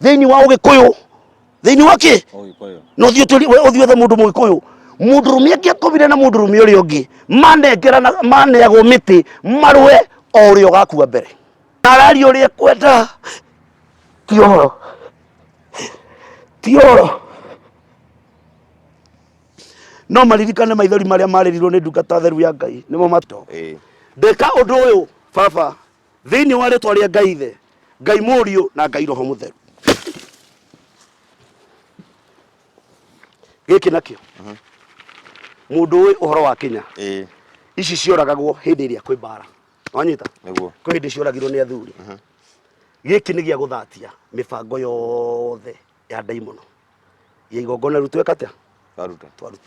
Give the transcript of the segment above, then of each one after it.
Thĩinĩ wa Ũgĩkũyũ, thĩinĩ wa kĩ no thiĩ ũthiĩ wethe mũndũ Mũgĩkũyũ, mũndũrũme angĩakomire na mũndũrũme ũrĩa ũngĩ, manengerana maneagwo mĩtĩ marũe o ũrĩa ũgakua mbere. Araria ũrĩa ekwenda, ti ũhoro, ti ũhoro. No maririkane maithori marĩa marĩrirwo nĩ ndungata theru ya Ngai nĩmo mato. Ndeka ũndũ ũyũ, baba, thĩinĩ wa rĩtwa rĩa Ngai Ithe, Ngai Mũriũ na Ngai Roho Mũtheru. Gĩkĩ nakĩo mũndũ ũĩ ũhoro wa Kenya, ici cioragagwo hĩndĩ ĩrĩa kwĩ mbara, wanyita? Nĩguo. Kwĩ hĩndĩ cioragirwo nĩ athuri. Gĩkĩ nĩ gĩa gũthatia mĩbango yothe ya ndaimono ya igongona rĩu tweka atĩa? Twaruta. Twaruta.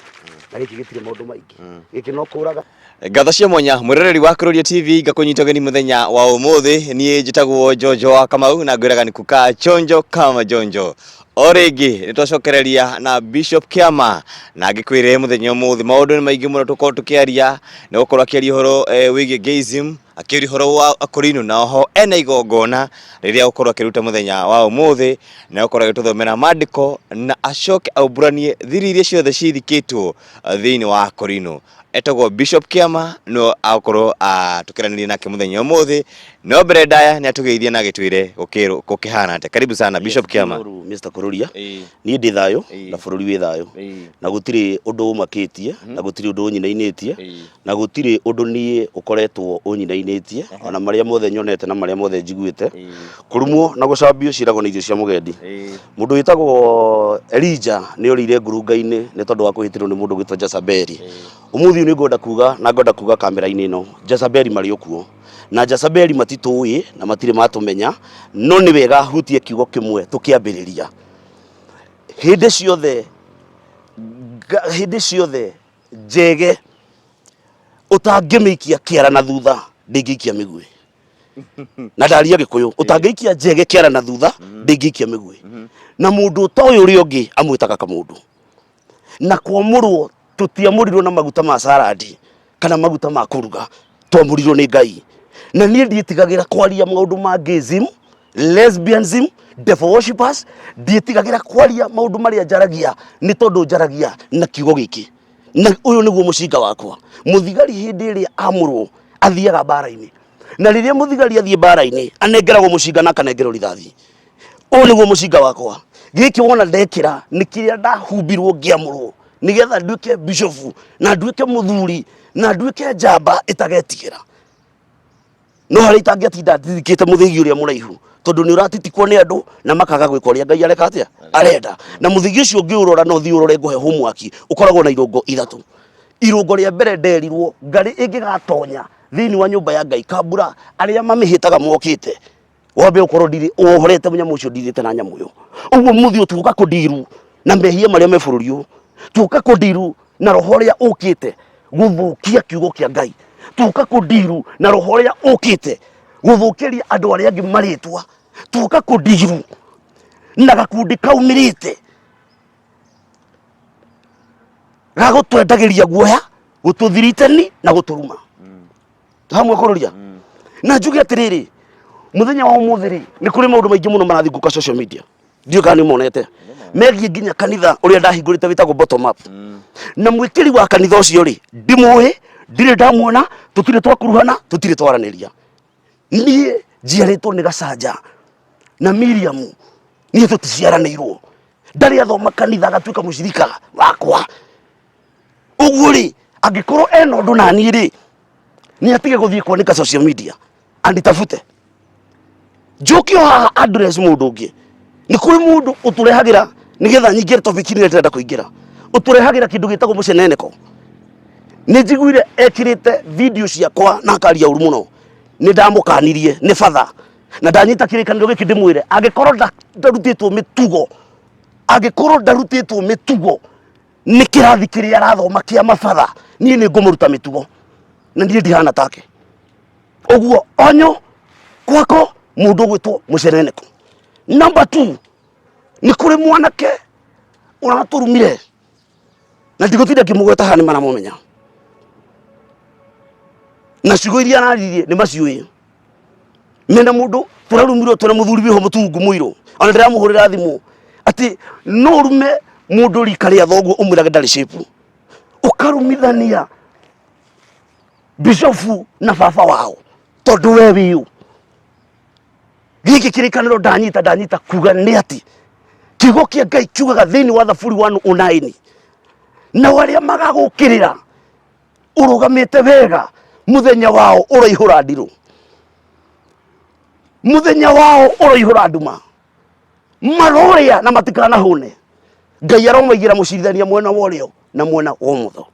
Na gĩkĩ gĩtirĩ maũndũ maingĩ, gĩkĩ no kũraga. Ngatho cia mwanya, mwĩroreri wa Kururia TV, ngakũnyita ũgeni mũthenya wa ũmũthĩ. Niĩ njĩtagwo Njonjo wa Kamau na ngwĩraga nĩ kukaa chonjo kama jonjo. O rĩngĩ nĩ twacokereria na Bishop Kĩama, na ngĩkwĩre mũthenya ũmũthĩ maũndũ nĩ maingĩ mũno tũkorwo tũkĩaria, nĩ gũkorwo akĩaria ũhoro wĩgiĩ gayism, akĩaria ũhoro wa Akorino, na oho ena igongona rĩrĩa gũkorwo akĩruta mũthenya wa ũmũthĩ, na gũkorwo agĩtũthomera maandĩko na acoke aumbũranie thiri iria ciothe cithikĩtwo thĩinĩ wa Akorino. Etagwo Bishop Kĩama, no akorwo tũkĩaranĩria nake mũthenya ũmũthĩ. No mbere ndaya nĩ atũgeithie na agĩtwĩre gũkĩhana atĩa. Karibu sana, Bishop Kĩama. Mr. Kururia, niĩ ndĩ thayũ na bũrũri wĩ thayũ, na gũtirĩ ũndũ ũmakĩtie, na gũtirĩ ũndũ ũnyinainĩtie, na gũtirĩ ũndũ niĩ ũkoretwo ũnyinainĩtie, ona marĩa mothe nyonete na marĩa mothe njiguĩte. Kũrumwo na gũcambio ciĩragwo nĩ irio cia mũgendi. Mũndũ wĩtagwo Elija nĩ orĩire ngurunga-inĩ nĩ tondũ wa kwĩhĩtĩrwo nĩ mũndũ ũgwĩtwo Jezebeli. Ũmũthĩ ũyũ nĩ ngwenda kuga, na ngwenda kuga kamera-inĩ ĩno, Jezebeli marĩ o kuo, na Jezebeli matitũĩ na matirĩ matũmenya, no nĩ wega hutie kiugo kĩmwe tũkĩambĩrĩria. Hĩndĩ ciothe, hĩndĩ ciothe njege ũtangĩmĩikia kĩara na thutha ndĩngĩikia mĩguĩ. Na ndaria Gĩkũyũ, ũtangĩikia njege kĩara na thutha ndĩngĩikia mĩguĩ. Na mũndũ ũtoĩ ũrĩa ũngĩ amwĩtaga kamũndũ. Na kwamũrwo, tũtiamũrirwo na maguta ma salad kana maguta ma kũruga, twamũrirwo nĩ Ngai. Na niĩ ndiĩtigagĩra kwaria maũndũ ma gayism, lesbianism, devil worshippers, ndiĩtigagĩra kwaria maũndũ marĩa njaragia, nĩ tondũ njaragia na kiugo gĩkĩ. Na ũyũ nĩguo mũcinga wakwa. Mũthigari hĩndĩ ĩrĩa amũrwo athiaga mbara-inĩ, na rĩrĩa mũthigari athiĩ mbara-inĩ anengeragwo mũcinga na akanengerwo rithathi. Ũyũ nĩguo mũcinga wakwa. Gĩkĩ wona ndekĩra nĩ kĩrĩa ndahumbirwo ngĩamũrwo, nĩgetha nduĩke bishofu na nduĩke mũthuri na nduĩke njamba ĩtagetigĩra. No harĩa itangĩatinda ndirikĩte mũthĩgi ũrĩa mũraihu, tondũ nĩ ũratitikwo nĩ andũ na makaga gwĩka ũrĩa Ngai areka atĩa arenda. Na mũthĩgi ũcio ũngĩũrora na ũthiĩ ũrore ngũhe homework, ũkoragwo na irũngo ithatũ. Irũngo rĩa mbere nderirwo ngarĩ ĩngĩgatonya thĩinĩ wa nyũmba ya Ngai, kambura arĩa mamĩhĩtaga mokĩte, wambe ũkorwo ndirĩ wohorete mũnyamũ ũcio ndirĩte na nyamũ ĩyo. Ũguo mũthĩ ũyũ tuoka kũndiru na mehia marĩa me bũrũri ũyũ, tuoka kũndiru na roho ũrĩa ũkĩte gũthũkia kiugo kĩa Ngai, tuoka kũndiru na roho ũrĩa ũkĩte gũthũkĩria andũ arĩa angĩ marĩtwa, tuoka kũndiru na gakundi kaumĩrĩte ga gũtwendagĩria guoya, gũtũthiritani na gũtũruma hamwe kũrũria. Na njuge atĩrĩrĩ, mũthenya wa ũmũthĩ rĩ, nĩ kũrĩ maũndũ maingĩ mũno marathingũka social media, ndiũĩ kana nĩ monete, megiĩ nginya kanitha ũrĩa ndahingũrĩte wĩtagwo Bottom Up. Na mwĩkĩri wa kanitha ũcio rĩ, ndimũĩ, ndirĩ ndamuona, tũtirĩ twakuruhana, tũtirĩ twaranĩria. Niĩ njiarĩtwo nĩ Gacanja na Miriam, niĩ tũticiaranĩirwo, ndarĩ athoma kanitha agatuĩka mũcirika wakwa. Ũguo rĩ, angĩkorwo ena ũndũ na niĩ rĩ, nĩ atige gũthiĩ kwanĩka social media anditafute, njoke o haha address mũndũ ũngĩ. Nĩ kũrĩ mũndũ ũtũrehagĩra, nĩgetha nyingĩre topic ĩrĩa ndĩrenda kũingĩra, ũtũrehagĩra kĩndũ gĩtagwo mũceneneko. Nĩ njiguire ekĩrĩte video ciakwa na akaria ũru mũno. Nĩ ndamũkanirie nĩ batha, na ndanyita kĩrĩkanĩro gĩkĩ ndĩmwĩre, angĩkorwo ndarutĩtwo mĩtugo, angĩkorwo ndarutĩtwo mĩtugo nĩ kĩrathi kĩrĩa arathoma kĩa mabatha, niĩ nĩ ngũmũruta mĩtugo, na niĩ ndihana take. Ũguo onyo kwako mũndũ ũgwĩtwo mũceneneko. Number 2, nĩ kũrĩ mwanake ũratũrumire, na ndigũtinda ngĩmũgweta haha, nĩ maramũmenya, na ciugo iria araririe nĩ maciũĩ. Mena mundu turarumirwo twena muthuri wiho mutungu muiru ona ndiramuhurira thimu ati no rume mundu rika ria thoguo umwirage ndari shape ukarumithania bishofu na baba wao tondu we wiu giki kirikaniro ndanyita ndanyita kuga ni ati kiugo kia Ngai kiugaga thiini wa Thaburi 109 na aria magagukirira urugamite wega muthenya wao uraihura ndirũ, muthenya wao uraihura nduma, maroria na matikanahune. Ngai aromaigĩra mũcirithania mwena wa ũrĩo na mwena wa ũmotho.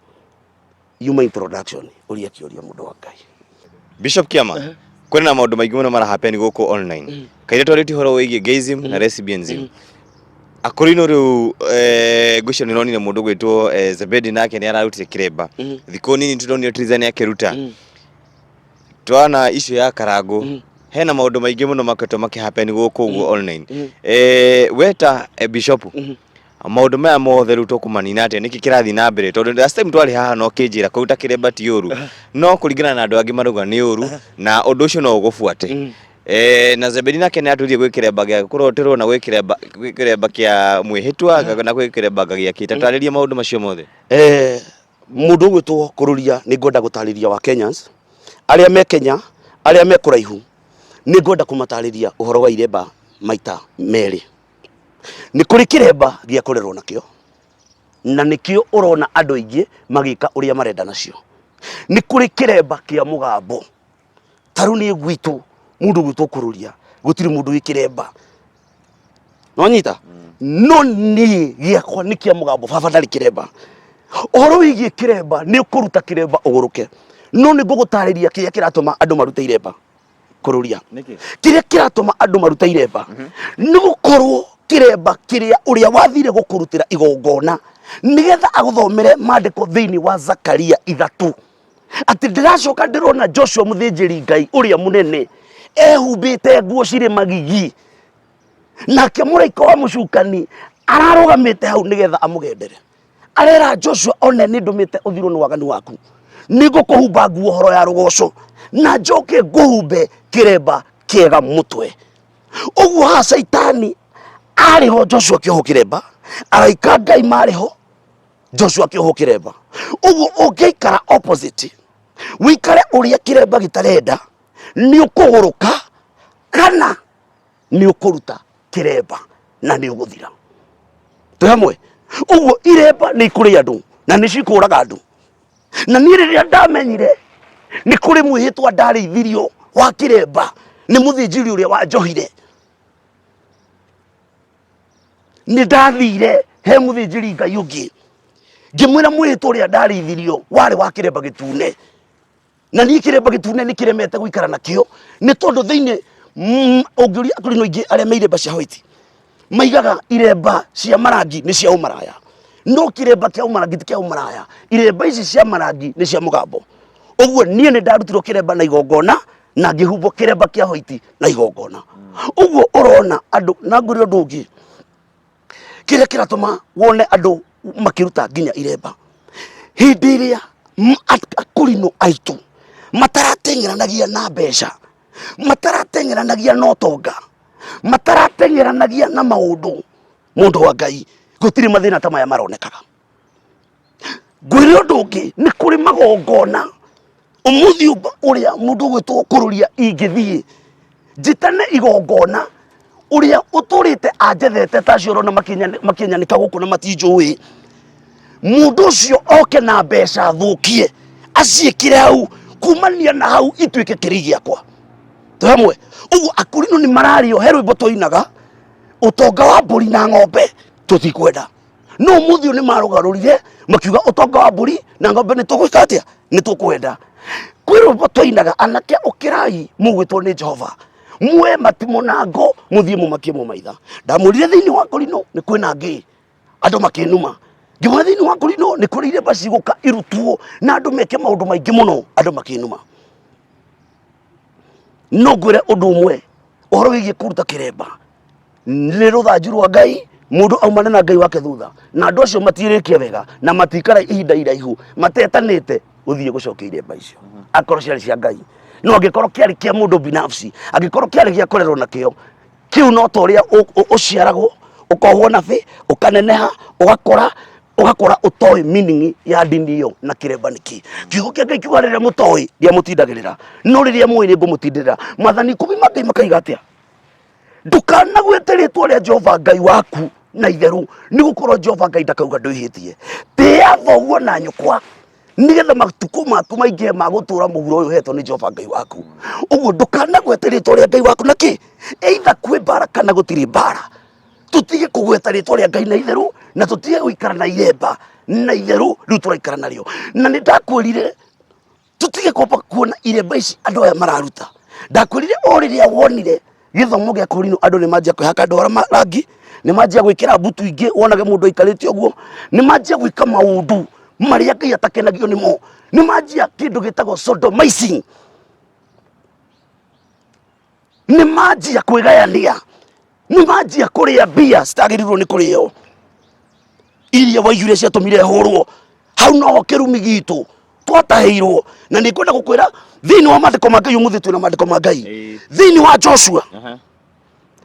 Yuma introduction ũria kĩũria mũndũ wa Ngai. Bishop Kiama, kwĩna na maũndũ maingĩ mũno marahappen gũkũ online. Kaire twarĩtie ũhoro wĩgiĩ gayism na lesbianism. Akũrũ-inĩ rĩu ngwĩciria nĩ ũronire mũndũ ũgwĩtwo Zebedi nake nĩ ararutire kĩremba. Thikũ nini tũronire Triza nĩ akĩruta. Twana issue ya Karangũ. Hena maũndũ maingĩ mũno makoretwo makĩhappen gũkũ ũguo online. We ta bishop, maũndũ maya mothe rĩu tũkũmanina atĩa? Nĩkĩ kĩrathiĩ na mbere? Tondũ last time twarĩ haha no ũkĩnjĩra kũruta kĩremba ti ũru, no kũringana na andũ angĩ marauga nĩ ũru na ũndũ ũcio no ũgũbuate. Na Zebedi nake nĩ atũrie gwĩ kĩremba gĩa kũroterwo na gwĩ kĩremba kĩa mwĩhĩtwa na gwĩ kĩremba gĩa kĩ. Tatarĩria maũndũ macio mothe. Mũndũ ũgwĩtwo Kũrũria nĩ ngwenda gũtarĩria wa Kenyans arĩa me Kenya, arĩa me kũraihu, nĩ ngwenda kũmatarĩria ũhoro wa iremba maita merĩ. Nĩ kũrĩ kĩremba gĩa kũrerwo nakĩo, na nĩkĩo ũrona andũ aingĩ magĩka ũrĩa marenda nacio. Nĩ kũrĩ kĩremba kĩa mũgambo. Ta rĩu niĩ gwitũ mũndũ ũgwĩtwo Kũrũria gũtirĩ mũndũ wĩ kĩremba. Nonyita? No niĩ gĩakwa nĩ kĩa mũgambo, baba ndarĩ kĩremba. Ũhoro wĩgiĩ kĩremba nĩ ũkũruta kĩremba ũgũrũke, no nĩ ngũgũtarĩria kĩrĩa kĩratũma andũ marute iremba. Kũrũria kĩrĩa kĩratũma andũ marute iremba nĩ gũkorwo kĩremba kĩrĩa ũrĩa wathire gũkũrutĩra igongona nĩgetha agũthomere maandĩko thĩinĩ wa Zakaria 3 atĩ ndĩracoka ndĩrona Joshua mũthĩnjĩri Ngai ũrĩa mũnene ehumbĩte nguo cirĩ magigi, nake mũraika wa mũcukani ararũgamĩte hau nĩgetha amũgendere. Arera Joshua, one nĩ ndũmĩte ũthirwo nĩ waganu waku, nĩ ngũkũhumba nguo horo ya rũgoco na njoke ngũhumbe kĩremba kĩega mũtwe. Ũguo haha Caitani arĩ ho, Joshua akĩohwo kĩremba, araika Ngai marĩ ho, Joshua akĩohwo kĩremba. Ũguo ũngĩikara opposite, wĩikare ũrĩa kĩremba gĩtarenda, nĩ ũkũgũrũka kana nĩ ũkũruta kĩremba na nĩ ũgũthira. Twĩ hamwe? Ũguo iremba nĩ ikũrĩ andũ na nĩ cikũraga andũ. Na niĩ rĩrĩa ndamenyire nĩ kũrĩ mwĩhĩtwa ndarĩithirio wa kĩremba nĩ mũthĩnjĩri ũrĩa wanjohire, nĩ ndathire he mũthĩnjĩri Ngai ũngĩ ngĩmwĩra mwĩhĩtwa ũrĩa ndarĩithirio warĩ wa kĩremba gĩtune, na niĩ kĩremba gĩtune nĩ kĩremete gũikara nakĩo nĩ tondũ thĩinĩ ũngĩũria akũrinũ aingĩ arĩa me iremba cia white maigaga iremba cia marangi nĩ cia ũmaraya, no kĩremba kĩa ũmarangi ti kĩa ũmaraya, iremba ici cia marangi nĩ cia mũgambo. Ũguo niĩ nĩ ndarutirwo kĩremba na igongona na ngĩhumbwo kĩremba kĩa white na igongona. Ũguo ũrona andũ, na ngwĩre ũndũ ũngĩ kĩrĩa kĩratũma wone andũ makĩruta nginya iremba, hĩndĩ ĩrĩa akũrinũ aitũ matarateng'eranagia na mbeca, matarateng'eranagia na ũtonga, matarateng'eranagia na maũndũ, mũndũ wa Ngai, gũtirĩ mathĩna ta maya maronekaga. Ngwĩre ũndũ ũngĩ, nĩ kũrĩ magongona ũmũthĩ ũrĩa mũndũ ũgwĩtwo Kũrũria ingĩthiĩ njĩtane igongona ũrĩa ũtũrĩte anjethete ta acio ũrona makĩnyanĩka gũkũ na matinjũĩ, mũndũ ũcio oke na mbeca thũkie aciĩkĩre hau, kumania na hau ituĩke kĩrĩ gĩakwa. Twĩ hamwe? Ũguo akũrinũ nĩ mararĩo, he rwĩmbo twainaga ũtonga wa mbũri na ng'ombe tũtikwenda, no ũmũthĩ ũyũ nĩ marũgarũrire makiuga ũtonga wa mbũri na ng'ombe nĩ tũgwĩka atĩa, nĩ tũkwenda. Kwĩ rwĩmbo twainaga anake ũkĩrai mũgwĩtwo nĩ Jehova, muoe matimũ na ngo mũthiĩ mũmakie mũmaitha. Ndamwĩrire thĩinĩ wa kũrinũ nĩ kwĩna ngĩ, andũ makĩnuma. Ngĩmwĩra thĩinĩ wa kũrinũ nĩ kũrĩ iremba cigũka irutwo na andũ meke maũndũ maingĩ mũno, andũ makĩnuma. No ngwĩre ũndũ ũmwe, ũhoro wĩgiĩ kũruta kĩremba nĩ rũthanju rwa Ngai, mũndũ aumane na Ngai wake thutha, na andũ acio matirĩkia wega na matikara ihinda iraihu matetanĩte gũthiĩ gũcokia iremba icio akorwo ciarĩ cia Ngai. No angĩkorwo kĩarĩ kĩa mũndũ binafsi, angĩkorwo kĩarĩ gĩa kũrerwo nakĩo, kĩu no ta ũrĩa ũciaragwo, ũkohwo na bĩ, ũkaneneha, ũgakũra, ũgakũra ũtoĩ meaning ya ndini ĩyo na kĩremba nĩ kĩ. Kiugo kĩa Ngai kiuga rĩrĩa mũtoĩ ndiamũtindagĩrĩra, no rĩrĩa mũĩ nĩ ngũmũtindĩrĩra. Maathani 10 ma Ngai makaiga atĩa? Ndũkanagwete rĩtwa rĩa Jehova Ngai waku na itherũ, nĩ gũkorwo Jehova Ngai ndakauga ndwĩhĩtie. Tĩĩa thoguo na nyũkwa, nĩgetha matukũ maku maingĩhe ma gũtũũra mũhuro ũyũ ũhetwo nĩ Jehova Ngai waku. Ũguo ndũkanagwete rĩtwa rĩa Ngai waku na kĩ? Either kwĩ mbara kana gũtirĩ mbara. Tũtige kũgweta rĩtwa rĩa Ngai na itherũ, na tũtige gũikara na iremba na itherũ rĩu tũraikara narĩo. Na nĩ ndakwĩrire tũtige kwamba kuona iremba ici andũ aya mararuta. Ndakwĩrire o rĩrĩa wonire gĩthomo gĩa kũrinũ andũ nĩ manjia kwĩhaka ndwara rangi, nĩ manjia gwĩkĩra mbutu ingĩ, wonage mũndũ aikarĩte ũguo, nĩ manjia gwĩka maũndũ marĩa Ngai atakenagio nĩmo, nĩ manjia kĩndũ gĩtagwo sodomizing, nĩ manjia kwĩgayania, nĩ manjia kũrĩa mbia citagĩrĩirwo nĩ kũrĩo, iria waiguire ciatũmire hũrwo. Hau noho kĩrumi gitũ twatahĩirwo. Na nĩ ngwenda gũkwĩra thĩinĩ wa maandĩko ma Ngai, ũmũthĩ twĩna maandĩko ma Ngai thĩinĩ wa Joshua,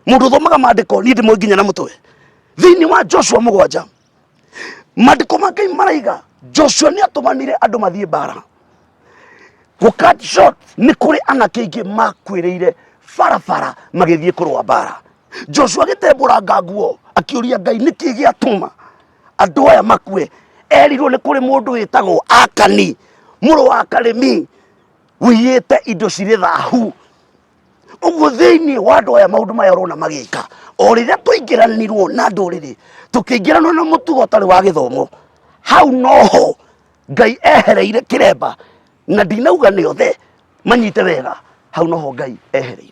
mũndũ ũthomaga maandĩko niĩ ndĩmoĩ nginya na mũtwe. Thĩinĩ wa Joshua 7, maandĩko ma Ngai maraiga Joshua nĩ atũmanire andũ mathiĩ mbara. Gũ cut short, nĩ kũrĩ anake aingĩ makuĩrĩire barabara magĩthiĩ kũrũa mbara. Joshua agĩtembũranga nguo akĩũria Ngai nĩkĩ gĩatũma andũ aya makue. Erirwo nĩ kũrĩ mũndũ wĩtagwo Akani mũrũ wa Karimi wĩiyĩte indo cirĩ thahu. Ũguo thĩinĩ wa andũ aya maũndũ maya ũrona magĩka, o rĩrĩa twaingĩranirwo na ndũrĩrĩ, tũkĩingĩranwo na mũtugo ũtarĩ wa gĩthomo, hau noho Ngai ehereire kĩremba. Na ndinauga nĩ othe manyite wega, hau noho Ngai ehereire.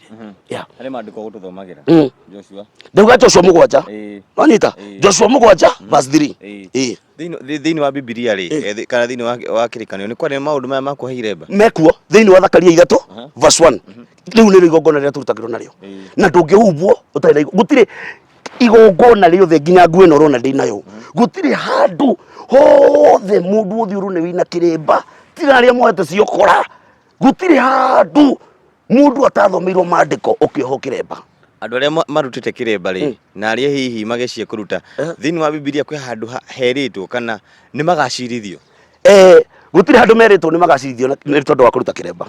Yeah. Harĩ maandĩko gũtũthomagĩra. Joshua. Ndauga Joshua 7. Wanyita? Joshua 7 verse 3. Ĩĩ. Thĩinĩ wa Bibilia rĩ, kana thĩinĩ wa kĩrĩkanĩro nĩ kwarĩ maũndũ maya ma kũhe iremba? Mekuo thĩinĩ wa Zakaria 3 verse 1. Rĩu nĩrĩo igongona rĩrĩa tũrutagĩrwo narĩo. Na ndũngĩhumbwo ũtarĩ na gũtirĩ igongona rĩothe nginya nguo ĩno ũrona ndĩ nayo. Gũtirĩ handũ hothe mũndũ wothe ũrona wĩna kĩremba tiga arĩa moete ciokora. Gũtirĩ handũ mũndũ atathomeirwo maandĩko ũkĩohwo kĩremba. Andũ arĩa marutĩte kĩremba rĩ, na arĩa hihi mageciria kũruta, thĩinĩ wa Bibilia kwĩ handũ herĩtwo kana nĩ magacirithio? Gũtirĩ handũ merĩtwo nĩ magacirithio nĩ tondũ wa kũruta kĩremba.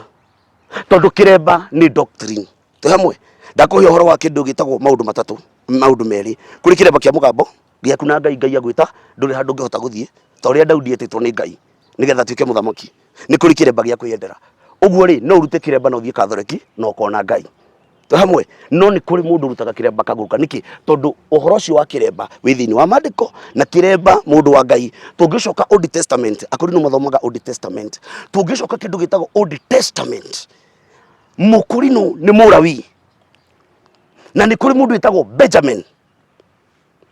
Tondũ kĩremba nĩ doctrine. Twĩ hamwe? Ndakũhe ũhoro wa kĩndũ gĩtagwo maũndũ matatũ, maũndũ merĩ. Kũrĩ kĩremba kĩa mũgambo gĩaku na Ngai, Ngai agwĩta ndũrĩ handũ ũngĩhota gũthiĩ, ta ũrĩa Daudi etĩtwo nĩ Ngai nĩgetha atuĩke mũthamaki. Nĩ kũrĩ kĩremba gĩa kwĩyendera. Ũguo rĩ, no ũrute kĩremba na ũthiĩ Katholeki na ũkona Ngai. Twĩ hamwe? No nĩ kũrĩ mũndũ ũrutaga kĩremba akagũrũka. Nĩkĩ? Tondũ ũhoro ũcio wa kĩremba wĩ thĩinĩ wa maandĩko, na kĩremba mũndũ wa Ngai. Tũngĩcoka Old Testament, akũrinũ mathomaga Old Testament. Tũngĩcoka kĩndũ gĩtagwo Old Testament, mũkũrinũ nĩ Mũlawi. Na nĩ kũrĩ mũndũ wĩtagwo Benjamin.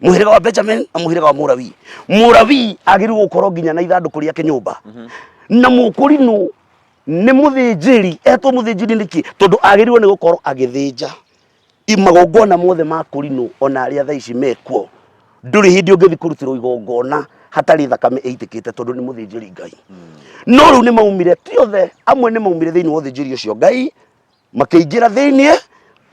Mũhĩrĩga wa Benjamin na mũhĩrĩga wa Mũlawi. Mũlawi agĩrĩirwo gũkorwo nginya na ithandũkũ rĩake nyũmba. Na mũkũrinũ nĩ mũthĩnjĩri. Etwo mũthĩnjĩri nĩkĩ? Tondũ agĩrĩirwo nĩ gũkorwo agĩthĩnja magongona mothe ma kũrinũ, ona arĩa thaa ici mekuo. Ndũrĩ hĩndĩ ũngĩthiĩ kũrutĩrwo igongona hatarĩ thakame ĩitĩkĩte, tondũ nĩ mũthĩnjĩri Ngai. No rĩu nĩ maumire, ti othe, amwe nĩ maumire thĩinĩ wa ũthĩnjĩri ũcio Ngai, makĩingĩra thĩinĩ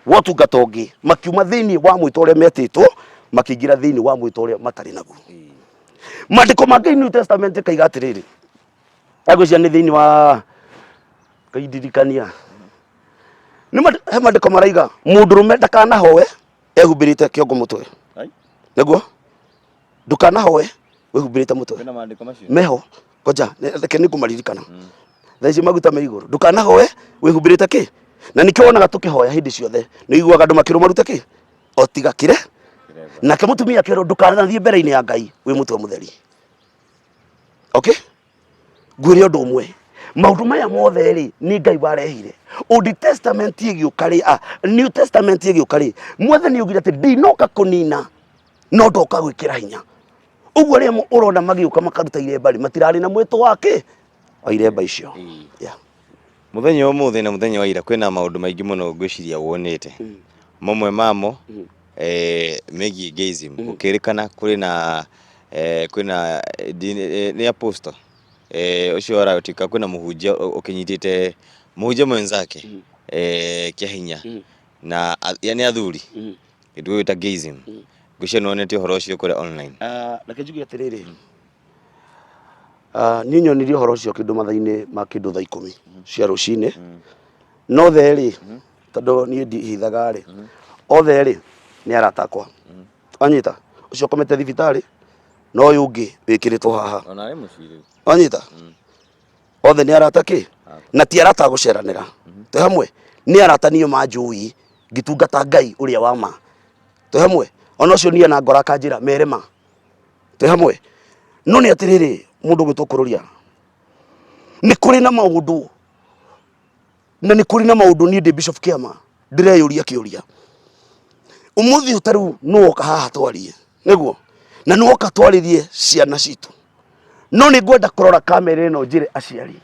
wa ũtungata ũngĩ, makiuma thĩinĩ wa mwĩto ũrĩa metĩtwo, makĩingĩra thĩinĩ wa mwĩto ũrĩa matarĩ naguo. Maandĩko ma Ngai New Testament ĩkaiga atĩrĩrĩ, agwĩciria nĩ thĩinĩ wa Ngai ndirikania, nĩ he maandĩko maraiga mũndũrũme ndakanahoe ehumbĩrĩte kĩongo mũtwe. Nĩguo ndũkanahoe wĩhumbĩrĩte mũtwe. Kwĩna maandĩko macio? Meho ngoja reke nĩ ngũmaririkana. Thaa ici maguta me igũrũ. Ndũkanahoe wĩhumbĩrĩte kĩ? Na nĩkĩo wonaga tũkĩhoya hĩndĩ ciothe nĩ ũiguaga andũ makĩrwo marute kĩ? O tiga kĩre. Nake mũtumia akĩrwo ndũkanathiĩ mbere-inĩ ya Ngai wĩ mũtwe mũtheri. Okay? Ngwĩre ũndũ ũmwe, maũndũ maya mothe rĩ nĩ Ngai warehire. Old Testament ĩgĩũka rĩ, New Testament ĩgĩũka rĩ, Mwathani augire atĩ ndinoka kũnina no ndoka gwĩkĩra hinya. Ũguo arĩa ũrona magĩũka makaruta iremba rĩ, matirarĩ na mwĩtũ wa kĩ? Wa iremba icio. Yeah. Mũthenya wa ũmũthĩ na mũthenya wa ira kwĩna maũndũ maingĩ mũno ngwĩciria wonete. Mamwe mamo megiĩ gayism, gũkĩrĩkana kũrĩ na kwĩna nĩ apostle ũcio ũratuĩka kwĩna mũhunjia ũkĩnyitĩte Mũhunjia mwenzake kĩa hinya na yani athuri kĩndũ gĩgwĩta gayism. Ngwĩciria nĩwonete ũhoro ũcio kũrĩa online. Ah, reke njuge atĩrĩrĩ, ah, niĩ nyonirie ũhoro ũcio kĩndũ mathaa-inĩ ma kĩndũ thaa 10 cia rũcinĩ. No othe rĩ, tondũ niĩ ndihithaga rĩ, othe rĩ nĩ arata akwa. Wanyita? Ũcio ũkomete thibitarĩ na ũyũ ũngĩ wĩkĩrĩtwo haha. Ona arĩ mũciĩ rĩu. Wanyita? Othe nĩ arata kĩ? Na ti arata a gũceranĩra. Twĩ hamwe? Nĩ arata niĩ manjũĩ ngĩtungata Ngai ũrĩa wa ma. Twĩ hamwe? Ona ũcio niĩ na ngoro akanjĩra mere ma. Twĩ hamwe? No nĩ atĩrĩrĩ, mũndũ ũgwĩtwo Kũrũria, nĩ kũrĩ na maũndũ na nĩ kũrĩ na maũndũ niĩ ndĩ Bishop Kĩama ndĩreyũria kĩũria. Ũmũthĩ ũyũ ta rĩu nĩ woka haha twarie, nĩguo? Na nĩ woka twarĩrie ciana citũ. No nĩ ngwenda kũrora kamera ĩno njĩre aciari,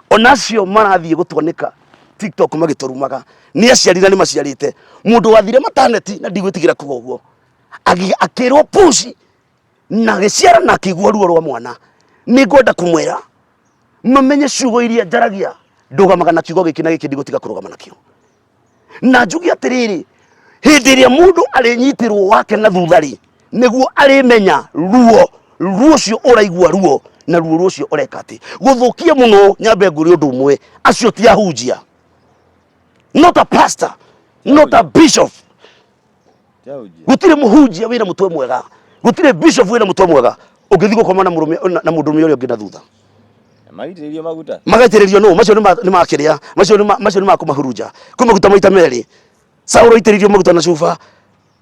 ona acio marathiĩ gũtwanĩka TikTok magĩtũrumaga, nĩ aciari na nĩ maciarĩte. Mũndũ wathire mataneti, na ndigwĩtigĩra kuga ũguo, akĩrwo push na agĩciara na akĩigua ruo rwa mwana. Nĩ ngwenda kũmwĩra mamenye ciugo iria njaragia, ndũgamaga na kiugo gĩkĩ na gĩkĩ ndigũtiga kũrũgama nakĩo. Na njuge atĩrĩrĩ, hĩndĩ ĩrĩa mũndũ arĩnyitĩrwo wake na thutha rĩ, nĩguo arĩmenya ruo ruo ũcio ũraigua ruo na ruo rũcio ũreka atĩ gũthũkia mũno. Nyambe ngũrĩ ũndũ ũmwe, acio ti ahunjia, not a pastor, not a bishop. Gũtirĩ mũhunjia wĩna mũtwe mwega, gũtirĩ bishop wĩna mũtwe mwega ũngĩthiĩ gũkoma na mũrũme na mũndũrũme ũrĩa ũngĩ na thutha. Magitĩrĩrio maguta. Magaitĩrĩrio nũ? Macio nĩ makĩrĩa, macio nĩ makũmahurunja. Kwĩ maguta maita merĩ. Saũlũ aitĩrĩirio maguta na cuba,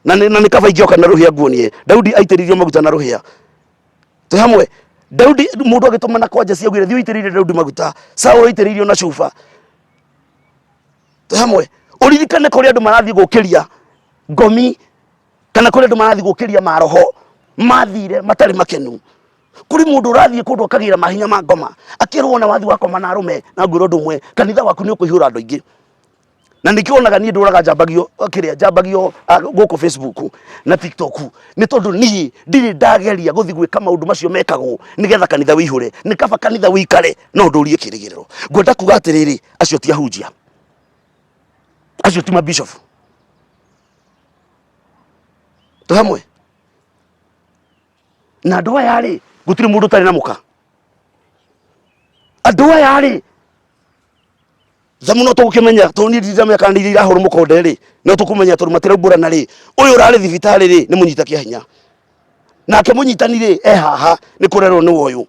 na nĩ kaba ingĩoka na rũhĩa nguonie. Daudi aitĩrĩirio maguta na rũhĩa. Twĩ hamwe? Daudi mũndũ agĩtũmana kwa Jesse augire thiĩ ũitĩrĩrie Daudi maguta. Saũlũ aitĩrĩirio na cuba. Twĩ hamwe? Ũririkane kũrĩa andũ marathiĩ gũkĩria ngomi kana kũrĩa andũ marathiĩ gũkĩria maroho mathire matarĩ makenu. Kũrĩ mũndũ ũrathiĩ kũndũ akagĩra mahinya ma ngoma, akĩrwo ona wathiĩ wakoma na arũme, na ngwĩra ũndũ ũmwe, kanitha waku nĩ ũkũihũra andũ aingĩ. Na nĩkĩo wonaga niĩ ndũraga njambagio kĩrĩa njambagio gũkũ Facebook na TikTok, nĩ tondũ niĩ ndirĩ ndageria gũthiĩ gwĩka maũndũ macio mekagwo nĩgetha kanitha wĩihũre. Nĩ kaba kanitha wĩikare no ndũrie kĩrĩgĩrĩro. Ngwenda kuga atĩrĩrĩ, acio ti ahunjia, acio ti mabishop. Twĩ hamwe? Na andũ aya rĩ, gũtirĩ mũndũ ũtarĩ na mũka. Andũ aya rĩ, thamu no tũgũkĩmenya tondũ niĩ ndiramenya kana nĩ iria irahũrwo mũkonde rĩ, no tũkũmenya tondũ matiraumbũrana rĩ, ũyũ ũrarĩ thibitarĩ rĩ, nĩ mũnyita kĩa hinya. Nake mũnyitani rĩ, e haha nĩ kũrerwo nĩ ũyũ.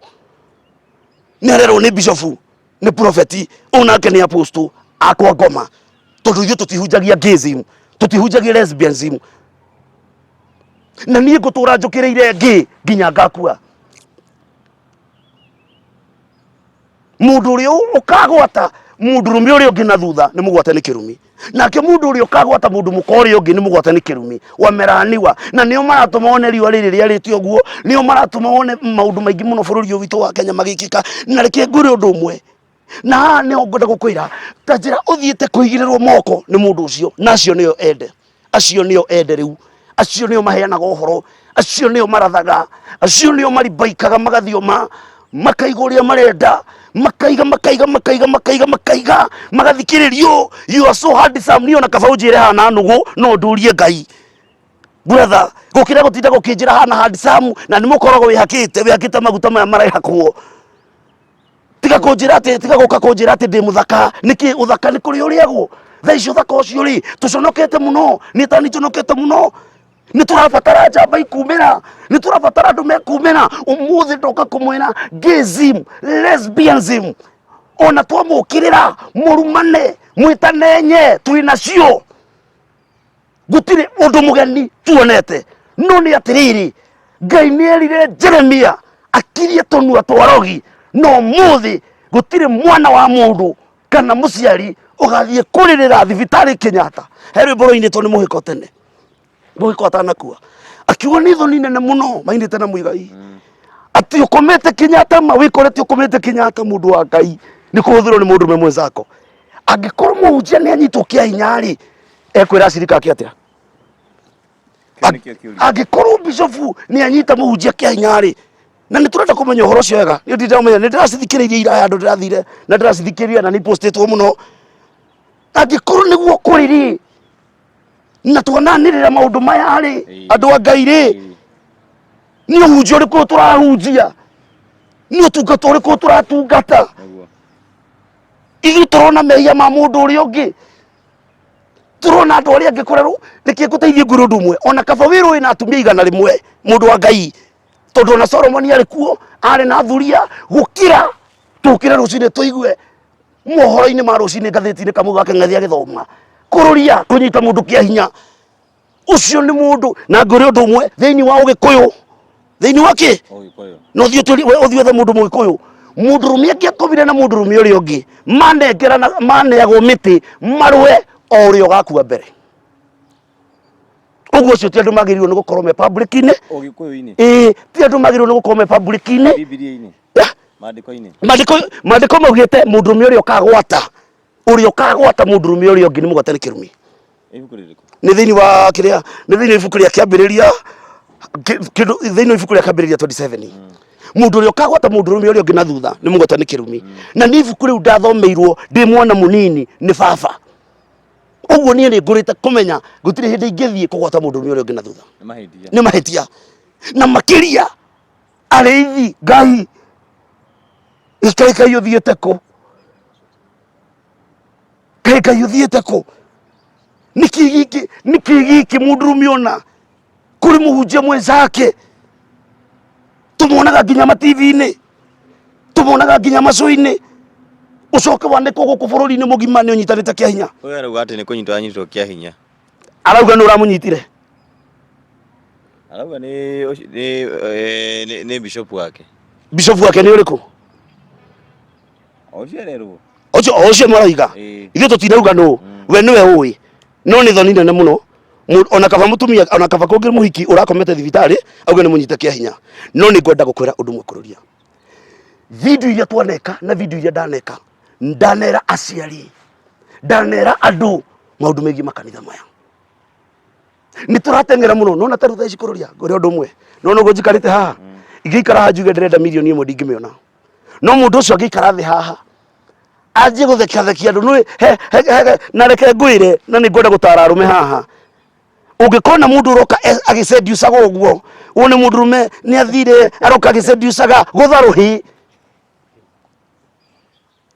Nĩ arerwo nĩ bishofu, nĩ profeti, ũyũ nake nĩ apostle akwa ngoma. Tondũ ithuĩ tũtihunjagia gayism, tũtihunjagia lesbianism. Na niĩ ngũtũra njũkĩrĩire ngĩ nginya ngakua. Mũndũ ũrĩa ũkagwata mũndũrũme ũrĩa ũngĩ na thutha nĩ mũgwate nĩ kĩrumi, nake mũndũ ũrĩa ũkagwata mũndũ mũka ũrĩa ũngĩ nĩ mũgwate nĩ kĩrumi. Wameraniwa na nĩo maratũma wone riũa rĩrĩ rĩarĩte ũguo, nĩo maratũma wone maũndũ maingĩ mũno bũrũri ũyũ witũ wa Kenya magĩkĩka. Na reke ngwĩre ũndũ ũmwe, na haha nĩho ngwenda gũkwĩra, ta njĩra ũthiĩte kũigĩrĩrwo moko nĩ mũndũ ũcio, na acio nĩo ende, acio nĩo ende rĩu, acio nĩo maheanaga ũhoro, acio nĩo marathaga, acio nĩo maribaikaga magathioma makaiga ũrĩa marenda, makaiga makaiga makaiga makaiga makaiga magathikĩrĩrio. You are so handsome, niĩ ona kaba ũnjĩre hana nũgũ no ndũrie Ngai brother, gũkĩra gũtinda gũkĩnjĩra hana handsome na nĩ mũkoragwo wĩhakĩte wĩhakĩte maguta maya marehakwo. Tiga kũnjĩra atĩ, tiga gũka kũnjĩra atĩ ndĩ mũthaka. Nĩkĩ ũthaka nĩ kũrĩ ũrĩagwo? Thaa ici ũthaka ũcio rĩ, tũconokete mũno. Niĩ ta niĩ njonokete mũno. Nĩ tũrabatara njamba ikumĩra, nĩ tũrabatara andũ mekumĩra. Ũmũthĩ ndoka kũmwĩra gayism, lesbianism, ona twamũkĩrĩra mũrumane, mwĩtane nye, twĩ nacio. Gũtirĩ ũndũ mũgeni tuonete. No nĩ atĩrĩrĩ, Ngai nĩ erire Jeremia akirie tũnua twa rogi, no ũmũthĩ gũtirĩ mwana wa mũndũ kana mũciari ũgathiĩ kũrĩrĩra thibitarĩ Kenyatta. He rwĩmbo rwainĩtwo nĩ mũhĩko tene, mũhĩko atanakua, akiuga nĩ thoni nene mũno mainĩte na Muigai atĩ ũkomete Kenyatta, ma wĩkorete ũkomete Kenyatta, mũndũ wa Ngai nĩ kũhũthĩrwo nĩ mũndũ mwenzako. Angĩkorwo mũhunjia nĩ anyitwo kĩa hinya rĩ, ekwĩra acirika ake atĩa? Kĩu nĩkĩo kĩũria. Angĩkorwo bishofu nĩ anyita mũhunjia kĩa hinya rĩ, Na nĩ tũrenda kũmenya ũhoro ũcio wega. Niĩ ndĩramenya, nĩ ndĩracithikĩrĩirie ira handũ ndĩrathire na ndĩracithikĩrĩria na nĩ postĩtwo mũno. Angĩkorwo nĩguo kũrĩ rĩ, na twananĩrĩra maũndũ maya rĩ, andũ a Ngai rĩ, nĩ ũhunjia ũrĩkũ tũrahunjia? Nĩ ũtungata ũrĩkũ tũratungata? Ithuĩ tũrona mehia ma mũndũ ũrĩa ũngĩ, tũrona andũ arĩa angĩ kũrerwo. Reke ngũteithie ngwĩre ũndũ ũmwe, ona kaba wĩrwo wĩna atumia 100, mũndũ wa Ngai, tondũ ona Solomoni arĩ kuo arĩ na athuria, gũkĩra tũkĩre rũcinĩ tũigue mohoro-inĩ ma rũcinĩ ngathĩti-inĩ Kamau wa Kang'athi agĩthoma kũrũria kũnyita mũndũ kĩa hinya. Ũcio nĩ mũndũ. Na ngwĩre ũndũ ũmwe, thĩinĩ wa Ũgĩkũyũ, thĩinĩ wa kĩ na ũthiĩ ũtũrie, we ũthiĩ wethe mũndũ Mũgĩkũyũ, mũndũrũme angĩakomire na mũndũrũme ũrĩa ũngĩ, manengerana maneagwo mĩtĩ marũe o ũrĩa ũgakua mbere. Ũguo ũcio ti andũ magĩrĩirwo nĩ gũkorwo me public-inĩ. Ũgĩkũyũ-inĩ. Ĩĩ, ti andũ magĩrĩirwo nĩ gũkorwo me public-inĩ. Bibilia-inĩ. Maandĩko-inĩ. Maandĩko maugĩte mũndũrũme ũrĩa ũkagwata, ũrĩa ũkagwata mũndũrũme ũrĩa ũngĩ nĩ mũgwate nĩ kĩrumi. Ibuku rĩrĩkũ? Nĩ thĩinĩ wa kĩrĩa, nĩ thĩinĩ wa ibuku rĩa Kĩambĩrĩria, kĩndũ thĩinĩ wa ibuku rĩa Kĩambĩrĩria 27. Mũndũ ũrĩa ũkagwata mũndũrũme ũrĩa ũngĩ na thutha nĩ mũgwate nĩ kĩrumi. Na nĩ ibuku rĩu ndathomeirwo ndĩ mwana mũnini nĩ baba. Ũguo niĩ nĩ ngũrĩte kũmenya gũtirĩ hĩndĩ ingĩthiĩ kũgwata mũndũrũme ũrĩa ũngĩ na thutha. Nĩ mahĩtia. Nĩ mahĩtia. Na makĩria arĩithi Ngai, ĩkaĩ Ngai ũthiĩte kũ? Kaĩ Ngai ũthiĩte kũ? Nĩkĩ gĩkĩ, nĩkĩ gĩkĩ mũndũrũme ona kũrĩ mũhunjia mwenzake tũmuonaga nginya ma TV-inĩ, tũmuonaga nginya macũ-inĩ, ũcoke wanĩkwo gũkũ bũrũri-inĩ mũgima nĩ ũnyitanĩte kĩa hinya. Ũyũ arauga atĩ nĩ kũnyitwo anyitwo kĩa hinya. Arauga nĩ ũramũnyitire. Arauga nĩ nĩ eh, nĩ bishop wake. Bishop wake nĩ ũrĩkũ? O ũcio arerwo. Ũcio o ũcio maroiga. Ithuĩ tũtinauga nũ, we nĩwe ũĩ. No nĩ thoni nene mũno. Ona kaba mũtumia, ona kaba kũngĩ mũhiki ũrakomete thibitarĩ auge nĩ mũnyite kĩa hinya. No nĩ ngwenda gũkwĩra ũndũ ũmwe kũrũria. Video iria twaneka na video iria ndaneka, ndanera aciari, ndanera andũ maũndũ megiĩ makanitha maya. Nĩ tũrateng'era mũno, nona ta rĩu thaa ici kũrũria, ngwĩre ũndũ ũmwe. Nona ũguo njikarĩte haha, ingĩikara haha njuge ndĩrenda mirioni 1 ndingĩmĩona. No mũndũ ũcio angĩikara thĩ haha anjie gũthekathekia andũ, nĩ he, he, he, na reke ngwĩre, na nĩ ngwenda gũtara arũme haha. Ũngĩkona mũndũ ũroka agĩcendiucaga ũguo, wone mũndũrũme nĩ athire aroka agĩcendiucaga gũtha rũhĩ.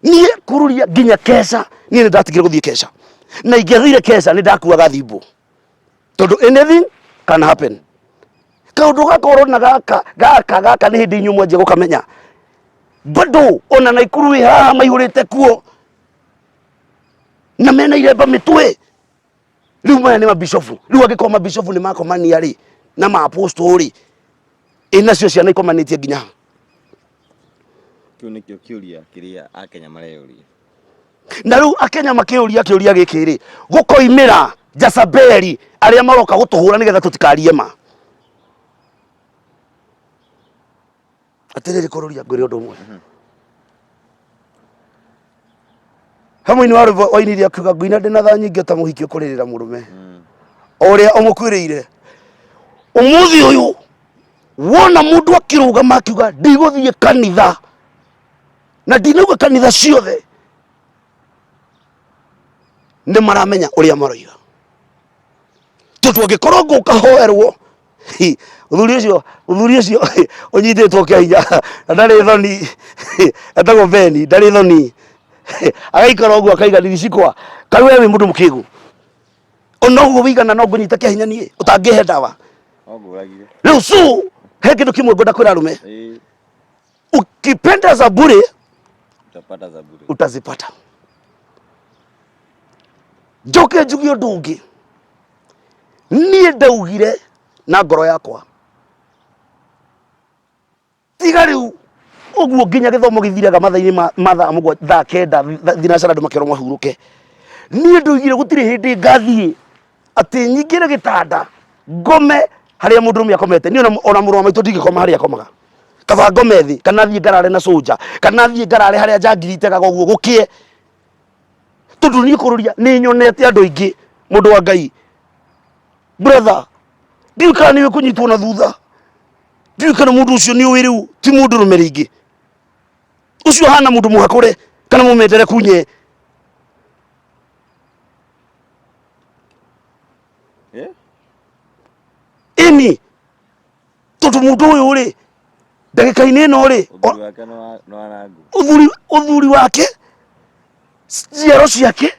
Niĩ kũrũria nginya keca, niĩ nĩ ndatigire gũthiĩ keca, na ingĩathire keca nĩ ndakuaga thimbo, tondũ anything can happen. Kaũndũ gaka ũrona gaka gaka gaka nĩ hĩndĩ inyuĩ mwanjia gũkamenya. Bado ona Naikuru ĩ haha maihũrĩte kuo na mena iremba mĩtwe. Rĩu maya nĩ mabishofu. Rĩu angĩkorwo mabishofu nĩ makomania rĩ na ma-apostle rĩ, ĩ nacio ciana ikomanĩtie nginya ha? Kĩu nĩkĩo kĩũria kĩrĩa Akenya mareyũria. Na rĩu Akenya makĩũria kĩũria gĩkĩ rĩ, gũkoimĩra Jezebeli arĩa maroka gũtũhũra nĩgetha tũtikarie ma. Atĩrĩrĩ kũrũria ngwĩre ũndũ ũmwe. He mũini wa rwĩmbo wainire akiuga ngũina ndĩ na tha nyingĩ ta mũhiki ũkũrĩrĩra mũrũme o ũrĩa ũmũkuĩrĩire. Ũmũthĩ ũyũ wona mũndũ akĩrũgama akiuga ndigũthiĩ kanitha, na ndinauga kanitha ciothe, nĩ maramenya ũrĩa maroiga. Tondũ angĩkorwo ngũka hoerwo, hi, mũthuri ũcio ũnyitĩtwo kĩa hinya na ndarĩ thoni, etagwo Beni, ndarĩ thoni, agaikara ũguo akaiga ndiricikwa, kaĩ we wĩ mũndũ mũkĩgu? Ona ũguo wĩigana no ngũnyite kĩa hinya niĩ ũtangĩhe ndawa. No ngũragire. Rĩu su he kĩndũ kĩmwe ngwenda kwĩra arũme. Ukipenda za bure Utapata za bure. Utazipata. Njoke njuge ũndũ ũngĩ, niĩ ndaugire na ngoro yakwa tiga rĩu ũguo nginya gĩthomo gĩthiraga mathaa-inĩ ma thaa mũgwanja, thaa kenda, thinacara andũ makerwo mahurũke. Niĩ ndoigire gũtirĩ hĩndĩ ngathiĩ atĩ nyingĩre gĩtanda ngome harĩa mũndũrũme akomete. Niĩ ona mũrũ wa maitũ ndingĩkoma harĩa akomaga, kaba ngome thĩ kana thiĩ ngarare na soldier kana thiĩ ngarare harĩa njangiri itegaga ũguo gũkĩe. Tondũ niĩ kũrũria nĩ nyonete andũ aingĩ, mũndũ wa Ngai, brother, ndiũĩ kana nĩũĩ kũnyitwo na thutha. Ndiũĩ kana mũndũ ũcio nĩ ũĩ rĩu ti mũndũ rũme rĩngĩ. Ũcio hana mũndũ mũhakũre kana mũmendere kunye. Eh? Ĩni tondũ mũndũ ũyũ rĩ ndagĩka-inĩ ĩno rĩ Ũthuri wake nĩ wa- nĩ wa rangu. ũthuri ũthuri wake njiaro ciake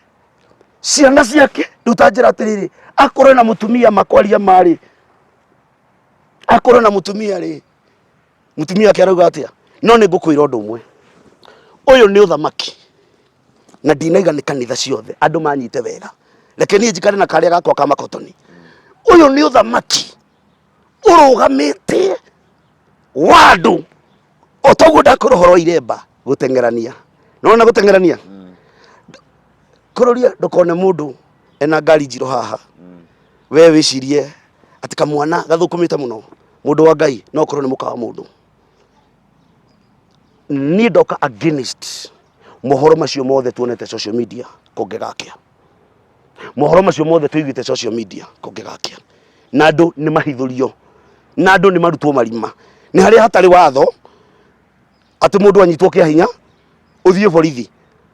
ciana ciake rĩu ta njĩra atĩrĩrĩ akorwo na mũtumia makwaria marĩ akorwo na mũtumia rĩ mũtumia wake arauga atĩa no nĩ ngũkwĩra ũndũ ũmwe ũyũ nĩ ũthamaki na ndinaiga nĩ kanitha ciothe andũ manyite wega reke niĩ njikare na karĩa gakwa ka makotoni ũyũ nĩ ũthamaki ũrũgamĩte wa andũ o toguo ndakwĩra ũhoro wa iremba gũteng'erania nona gũteng'erania kũrũria ndũkone mũndũ ena ngari njirũ haha we wĩcirie atĩ kamwana gathũkũmĩte mũno mũndũ wa ngai no ũkorwo nĩ mũka wa mũndũ niĩ ndoka against mohoro macio mothe tuonete social media kũngĩgakĩa mohoro macio mothe tũiguĩte social media kũngĩgakĩa na andũ nĩ mahithũrio na andũ nĩ marutwo marima nĩ harĩa hatarĩ watho atĩ mũndũ anyitwo kĩa hinya ũthiĩ borithi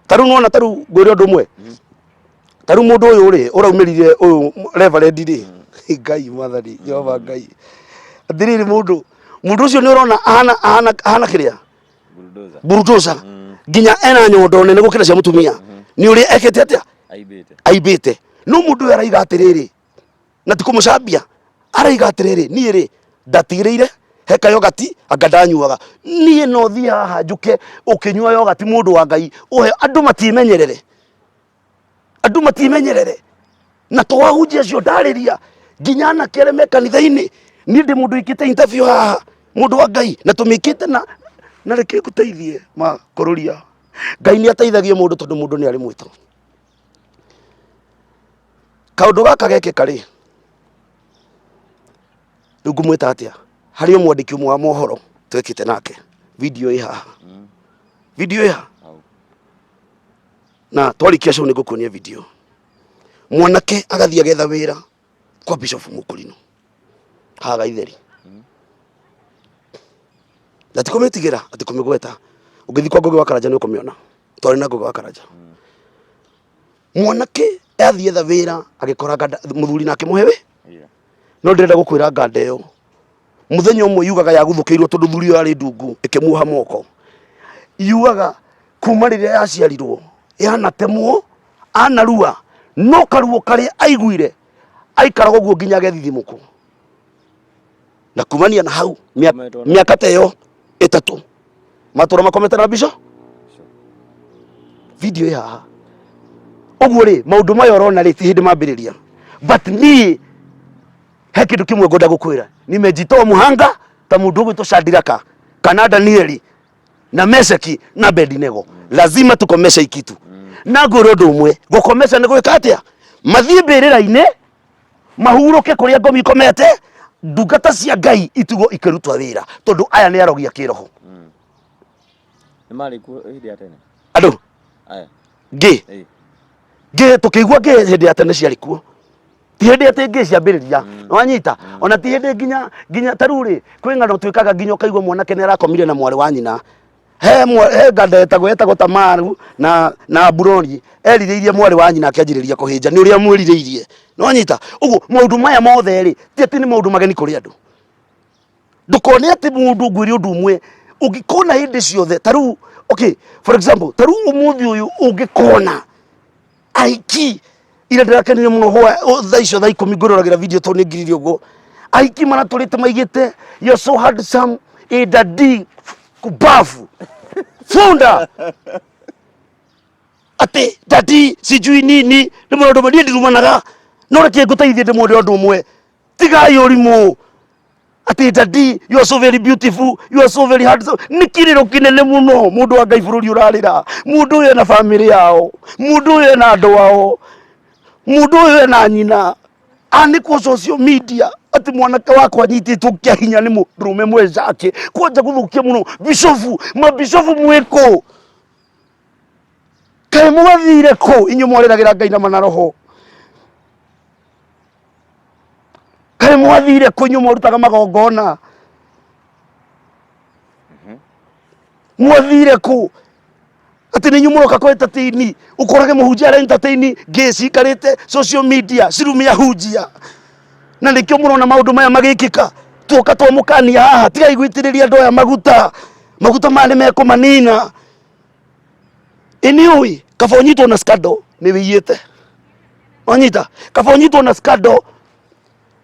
ta rĩu nĩwona ta rĩu ngwĩre ũndũ ũmwe ta rĩu mũndũ ũyũ rĩ ũraumĩrire ũyũ reverend rĩ ngai mwathani jehova ngai atĩrĩrĩ mũndũ mũndũ ũcio nĩ ũrona ahana ahana ahana kĩrĩa Bulldozer. bulldozer nginya ena nyondo nene gũkĩra cia mũtumia nĩ ũrĩa ekĩte atĩa Aibĩte. aibĩte no mũndũ ũyũ araiga atĩrĩrĩ na ti kũmũcambia araiga atĩrĩrĩ niĩ rĩ ndatigĩrĩire he kayogati anga ndanyuaga niĩ no thiĩ haha njũke ũkĩnyua yogati mũndũ wa ngai ũhe andũ matimenyerere andũ matimenyerere na to ahunjia acio ndarĩria nginya anake arĩa me kanitha-inĩ niĩ ndĩ mũndũ wĩkĩte interview haha mũndũ wa ngai na tũmĩkĩte na na reke ngũteithie makũrũria ngai nĩ ateithagia mũndũ tondũ mũndũ nĩ arĩ mwĩto kaũndũ gaka gekĩka rĩ rĩu ngũmwĩta atĩa harĩ o mwandĩki ũmwe wa mohoro twekĩte nake video ĩ haha video ĩ haha Hau. na twarĩkia show nĩ ngũkuonia video mwanake agathiĩ agetha wĩra kwa bishop mũkũrinũ haha gaitheri na ti kũmĩtigĩra atĩ kũmĩgweta ũngĩthiĩ kwa Ngũgĩ wa Karanja nĩ ũkũmĩona twarĩ na Ngũgĩ wa Karanja mwanake athiĩ etha wĩra agĩkora nganda mũthuri nake mũhe wĩ Yeah. no ndĩrenda gũkwĩra nganda ĩyo mũthenya ũmwe yugaga yaguthũkĩirwo tondũ thuri ĩyo yarĩ ndungu ĩkĩmuoha moko yugaga kuma rĩrĩa yaciarirwo yanatemwo anarua no karuo karĩa aiguire aikaraga ũguo nginya agethithimũkwo na kumania na hau mĩa- Kometwo na- mĩaka ta ĩyo ĩtatũ matũra makomete na mbica video ĩ haha ũguo rĩ maũndũ maya ũrona rĩ ti hĩndĩ mambĩrĩria but niĩ he kĩndũ kĩmwe ngwenda gũkwĩra nimejitoa muhanga ta mũndũ ũgwĩtwo Shadraka kana Danieli na Meshaki na Abednego lazima tukomeshe hii kitu na ngwĩra ũndũ ũmwe gũkomesha nĩ gwĩka atĩa mathiĩ mbĩrĩra-inĩ mahurũke kũrĩa ngomi ikomete ndungata cia ngai itigwo ikĩrutwo wĩra tondũ aya nĩ arogi a kĩroho Nĩ marĩ kuo hĩndĩ ya tene. andũ Aya. ngĩ Eh. ngĩ tũkĩigua ngĩ hĩndĩ ya tene ciarĩ kuo ti hĩndĩ atĩ ngĩ ciambĩrĩria wanyita ona ti hĩndĩ nginya nginya ta rĩu rĩ kwĩ ng'ano twĩkaga nginya ũkaigua mwanake nĩ arakomire na mwarĩ wa nyina he mwa- he nganda yetagwo yetagwo Tamaru na na Abuloni erirĩirie mwarĩ wa nyina akĩanjĩrĩria kũhĩnja nĩ ũrĩa mwĩrirĩirie nĩwanyita ũguo maũndũ maya mothe rĩ ti atĩ nĩ maũndũ mageni kũrĩ andũ ndũkone atĩ mũndũ ngwĩre ũndũ ũmwe ũngĩkona hĩndĩ ciothe ta rĩu okay for example ta rĩu ũmũthĩ ũyũ ũngĩkona ahiki ira ndĩrakenire mũno hwa thaa icio thaa ikũmi ngũroragĩra video tondũ nĩ ngiririe ũguo ahiki maratũrĩte maigĩte you're so handsome eh, daddy kubafu funda atĩ daddy sijui nini nĩ maũndũ niĩ ndirumanaga no reke ngũteithie ndĩmwĩre ũndũ ũmwe tigai ũrimũ atĩ daddy you are so very beautiful you are so very handsome nĩ kĩrĩro kĩnene mũno mũndũ wa ngai bũrũri ũrarĩra mũndũ ũyũ ena bamĩrĩ yao mũndũ ũyũ ena andũ ao mũndũ ũyũ ena nyina anĩkwo social media atĩ mwanake wakwa anyitĩtwo kĩa hinya nĩ mũndũrũme mwenzake kwanja gũthũkia mũno bishofu mabishofu mwĩkũ kaĩ mwathire kũ inyuĩ mwarĩragĩra ngai na manaroho kaĩ mwathire kũ inyuĩ mwarutaga magongona Mwathire kũ? Atĩ nĩ inyuĩ mũroka kũ entertain, ũkorage mũhunjia ara entertain ngĩ cikarĩte social media cirumia hunjia. Na nĩkĩo mũrona maũndũ maya magĩkĩka. Tuoka twamũkania haha, tigai gũitĩrĩria andũ aya maguta. Maguta maya nĩ mekũmanina. Ĩ nĩ ũĩ kaba ũnyitwo na scandal nĩ wĩiyĩte. Wanyita? Kaba ũnyitwo na scandal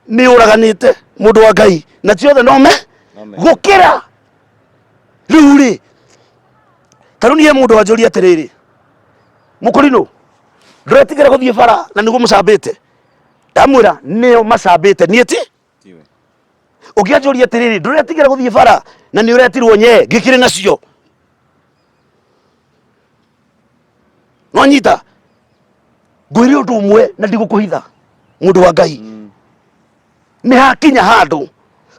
nĩ ũraganĩte mũndũ wa Ngai na ti othe no me gũkĩra rĩu rĩ ta rĩu niĩ mũndũ wanjũria atĩrĩrĩ mũkũrinũ ndũretigĩra gũthiĩ bara na nĩguo mũcambĩte ndamwĩra nĩo macambĩte niĩ ti ũngĩanjũria atĩrĩrĩ ndũretigĩra gũthiĩ bara na nĩ ũretirwo nye ngĩkĩrĩ nacio no nyita ngwĩre ũndũ ũmwe na ndigũkũhitha mũndũ wa Ngai nĩ hakinya handũ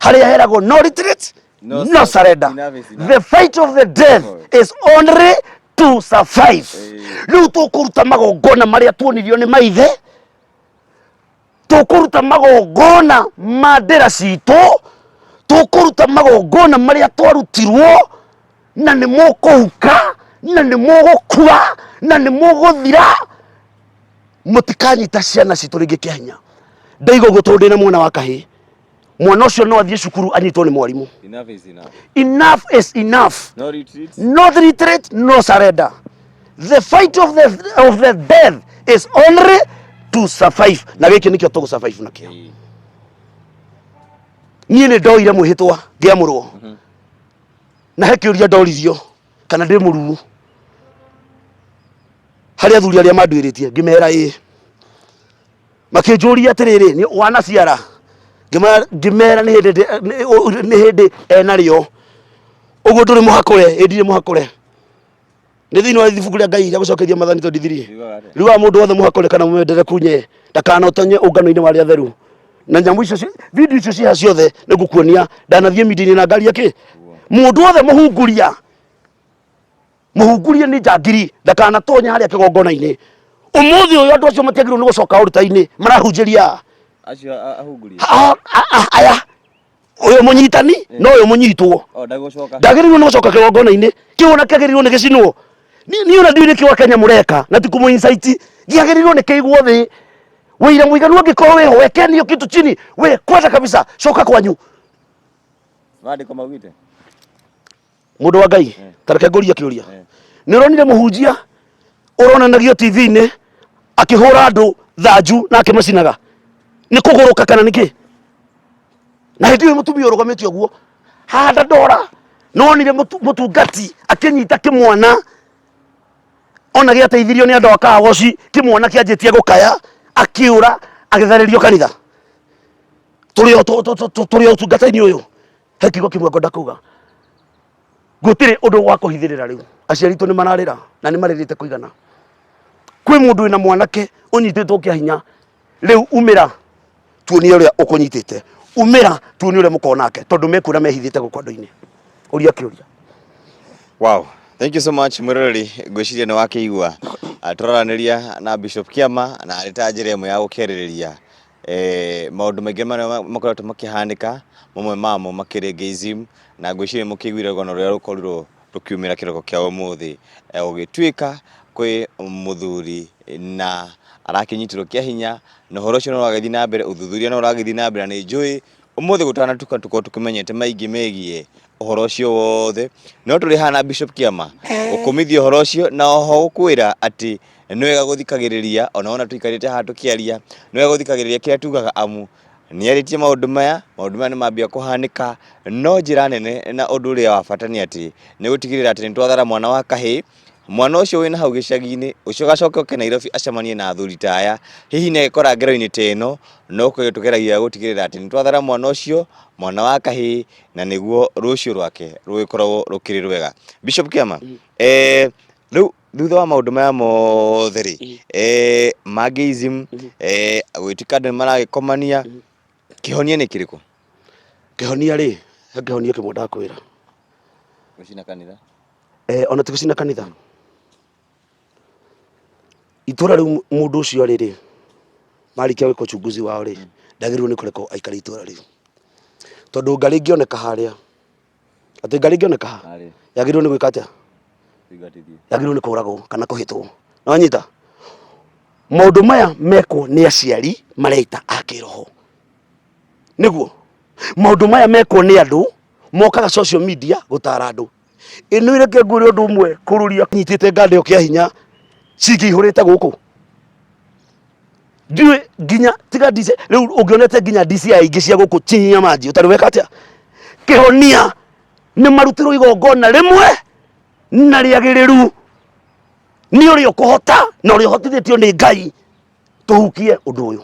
harĩa heragwo no retreat No no surrender. Enough is enough. The fight of the death is only to survive. Rĩu tũkũruta magongona marĩa tuonirio nĩ maithe, tũkũruta magongona ma ndĩra citũ, tũkũruta magongona marĩa twarutirwo, na nĩ mũkũhuka, na nĩ mũgũkua, na nĩ mũgũthira. Mũtikanyita ciana citũ rĩngĩ kĩa hinya. Ndaiga ũguo tondũ ndĩna mwana wa kahĩĩ. Mwana ũcio no athiĩ cukuru anyitwo nĩ mwarimũ. Enough is enough. Enough is enough. No retreat. No retreat, no surrender. The fight of the death is only to survive. Na gĩkĩ nĩkĩo tũgũ survive nakĩo. Niĩ nĩ ndoire mwĩhĩtwa ngĩamũrwo. Na he kĩũria ndoririo kana ndĩ mũruu. Harĩ athuri arĩa manduĩrĩtie ngĩmera ĩĩ. Makĩnjũria atĩrĩrĩ, nĩ wanaciara? Ngĩmera nĩ hĩndĩ nĩ hĩndĩ enarĩo. Ũguo ndũrĩ mũhakũre, ĩ ndirĩ mũhakũre. Nĩ thĩinĩ wa ibuku rĩa Ngai rĩa gũcokeria Maathani 23. Riugaga mũndũ wothe mũhakũre kana mũmendere kunye ndakanotonye ũngano-inĩ wa arĩa atheru. Na nyamũ icio video icio ciaha ciothe nĩ ngũkuonia ndanathiĩ meeting na ngari ya kĩ. Mũndũ wothe mũhunguria, mũhungurie nĩ njangiri ndakanatonye harĩa kĩgongona-inĩ. Ũmũthĩ ũyũ andũ acio matiagĩrĩirwo nĩ gũcoka ũruta-inĩ marahunjĩria Acio ahungurie. Aya ũyũ mũnyitani na ũyũ mũnyitwo. O ndagũcoka. Ndagĩrĩirwo nĩ gũcoka kĩgongona-inĩ kĩu ona kĩagĩrĩirwo nĩ gĩcinwo. Niĩ ona ndiũĩ nĩkĩ wa Kenya mũreka na ti kũmũ incite. Gĩagĩrĩirwo nĩ kĩigwo thĩ. Wĩira mũiganu angĩkorwo wĩho wekeni hiyo kitu chini we kwenda kabisa coka kwanyu. Maandĩko maugĩte. Mũndũ wa Ngai ta reke ngũrie kĩũria. Nĩ ũronire mũhunjia ũronanagio TV-inĩ akĩhũra andũ thanju na akĩmacinaga? Nĩ kũgũrũka kana nĩkĩ? Na hĩndĩ ĩyo mũtumia ũrũgamĩte ũguo handa ndora nonire mũtungati akĩnyita kĩmwana ona gĩateithirio nĩ andũ a kawoci kĩmwana kĩanjĩtie gũkaya akĩũra agĩtharĩrio kanitha. Tũrĩ o tũrĩ o ũtungata-inĩ ũyũ. He kiugo kĩmwe ngwenda kuga, gũtirĩ ũndũ wa kũhithĩrĩra rĩu. Aciari aitũ nĩ mararĩra na nĩ marĩrĩte kũigana. Kwĩ mũndũ wĩna mwanake ũnyitĩtwo kĩa hinya rĩu, umĩra tuonie ũrĩa ũkũnyitĩte, umĩra tuonie ũrĩa mũkorwo nake, tondũ mekuona mehithĩte gũkũ andũ-inĩ. Ũria kĩũria. Wow. Thank you so much mwĩroreri, ngwĩciria nĩ wakĩigua. Tũraranĩria na Bishop Kĩama na arĩ ta njĩra ĩmwe ya gũkĩarĩrĩria maũndũ maingĩ marĩa makoretwo makĩhanĩka, mamwe mamo makĩrĩ gayism, na ngwĩciria nĩ mũkĩiguire rũgano rũrĩa rũkorirwo rũkiumĩra kĩroko kĩa ũmũthĩ, gũgĩtuĩka kwĩ mũthuri na arakĩnyitirwo kĩa hinya, na ũhoro ũcio no ũragĩthiĩ na mbere, ũthuthuria no ũragĩthiĩ na mbere, na nĩ njũĩ ũmũthĩ gũtanatuka tũkorwo tũkĩmenyete maingĩ megiĩ ũhoro ũcio wothe. No tũrĩ haha na Bishop Kĩama gũkũmithia ũhoro ũcio na oho gũkwĩra atĩ nĩ wega gũthikagĩrĩria, ona wona tũikarĩte haha tũkĩaria, nĩ wega gũthikagĩrĩria kĩrĩa tugaga, amu nĩ arĩtie maũndũ maya, maũndũ maya nĩ mambia kũhanĩka, no njĩra nene na ũndũ ũrĩa wa bata nĩ atĩ nĩ gũtigĩrĩra atĩ nĩ twathara mwana wa kahĩĩ, mwana ũcio wĩna hau gĩcagi-inĩ ũcio agacoka oke Nairobi acemanie na athuri ta aya, hihi nĩ agĩkora ngero-inĩ ta ĩno, no kũgeria tũgeragia gũtigĩrĩra atĩ nĩ twathara mwana ũcio, mwana wa kahĩĩ, na nĩguo rũciũ rwake rũgĩkorwo rũkĩrĩ rwega. Bishop Kĩama, rĩu thutha wa maũndũ maya mothe rĩ, ma gayism, gũgĩtuĩka andũ nĩ maragĩkomania, kĩhonia nĩ kĩrĩkũ? Kĩhonia rĩ, he kĩhonia kĩmwe ndakwĩra. Gũcina kanitha. Ona ti gũcina kanitha. Itũra rĩu mũndũ ũcio arĩ rĩ, marĩkia gwĩka uchunguzi wao rĩ, ndagĩrĩirwo nĩ kũrekwo aikare itũra rĩu. Tondũ ngarĩ ĩngĩoneka harĩa, Atĩ ngari ĩngĩoneka haha Arĩ. yagĩrĩirwo nĩ gwĩka atĩa? Tũingatithie. Yagĩrĩirwo nĩ kũragwo kana kũhĩtwo. Nĩwanyita? Maũndũ maya mekwo nĩ aciari mareita a kĩroho. Nĩguo maũndũ maya mekwo nĩ andũ mokaga social media gũtara andũ. Ĩno reke ngwĩre ũndũ ũmwe, kũrũria nyitĩte nganda ĩyo kĩa hinya cingĩihũrĩte gũkũ ndiũĩ nginya tiga DC rĩu ũngĩonete nginya DCI ingĩ cia gũkũ chini ya maji ũtarĩ weka atĩa. Kĩhonia nĩ marutirwo igongona rĩmwe na rĩagĩrĩru nĩ ũrĩa ũkũhota na ũrĩa ũhotithĩtio nĩ Ngai. Tũhukie ũndũ ũyũ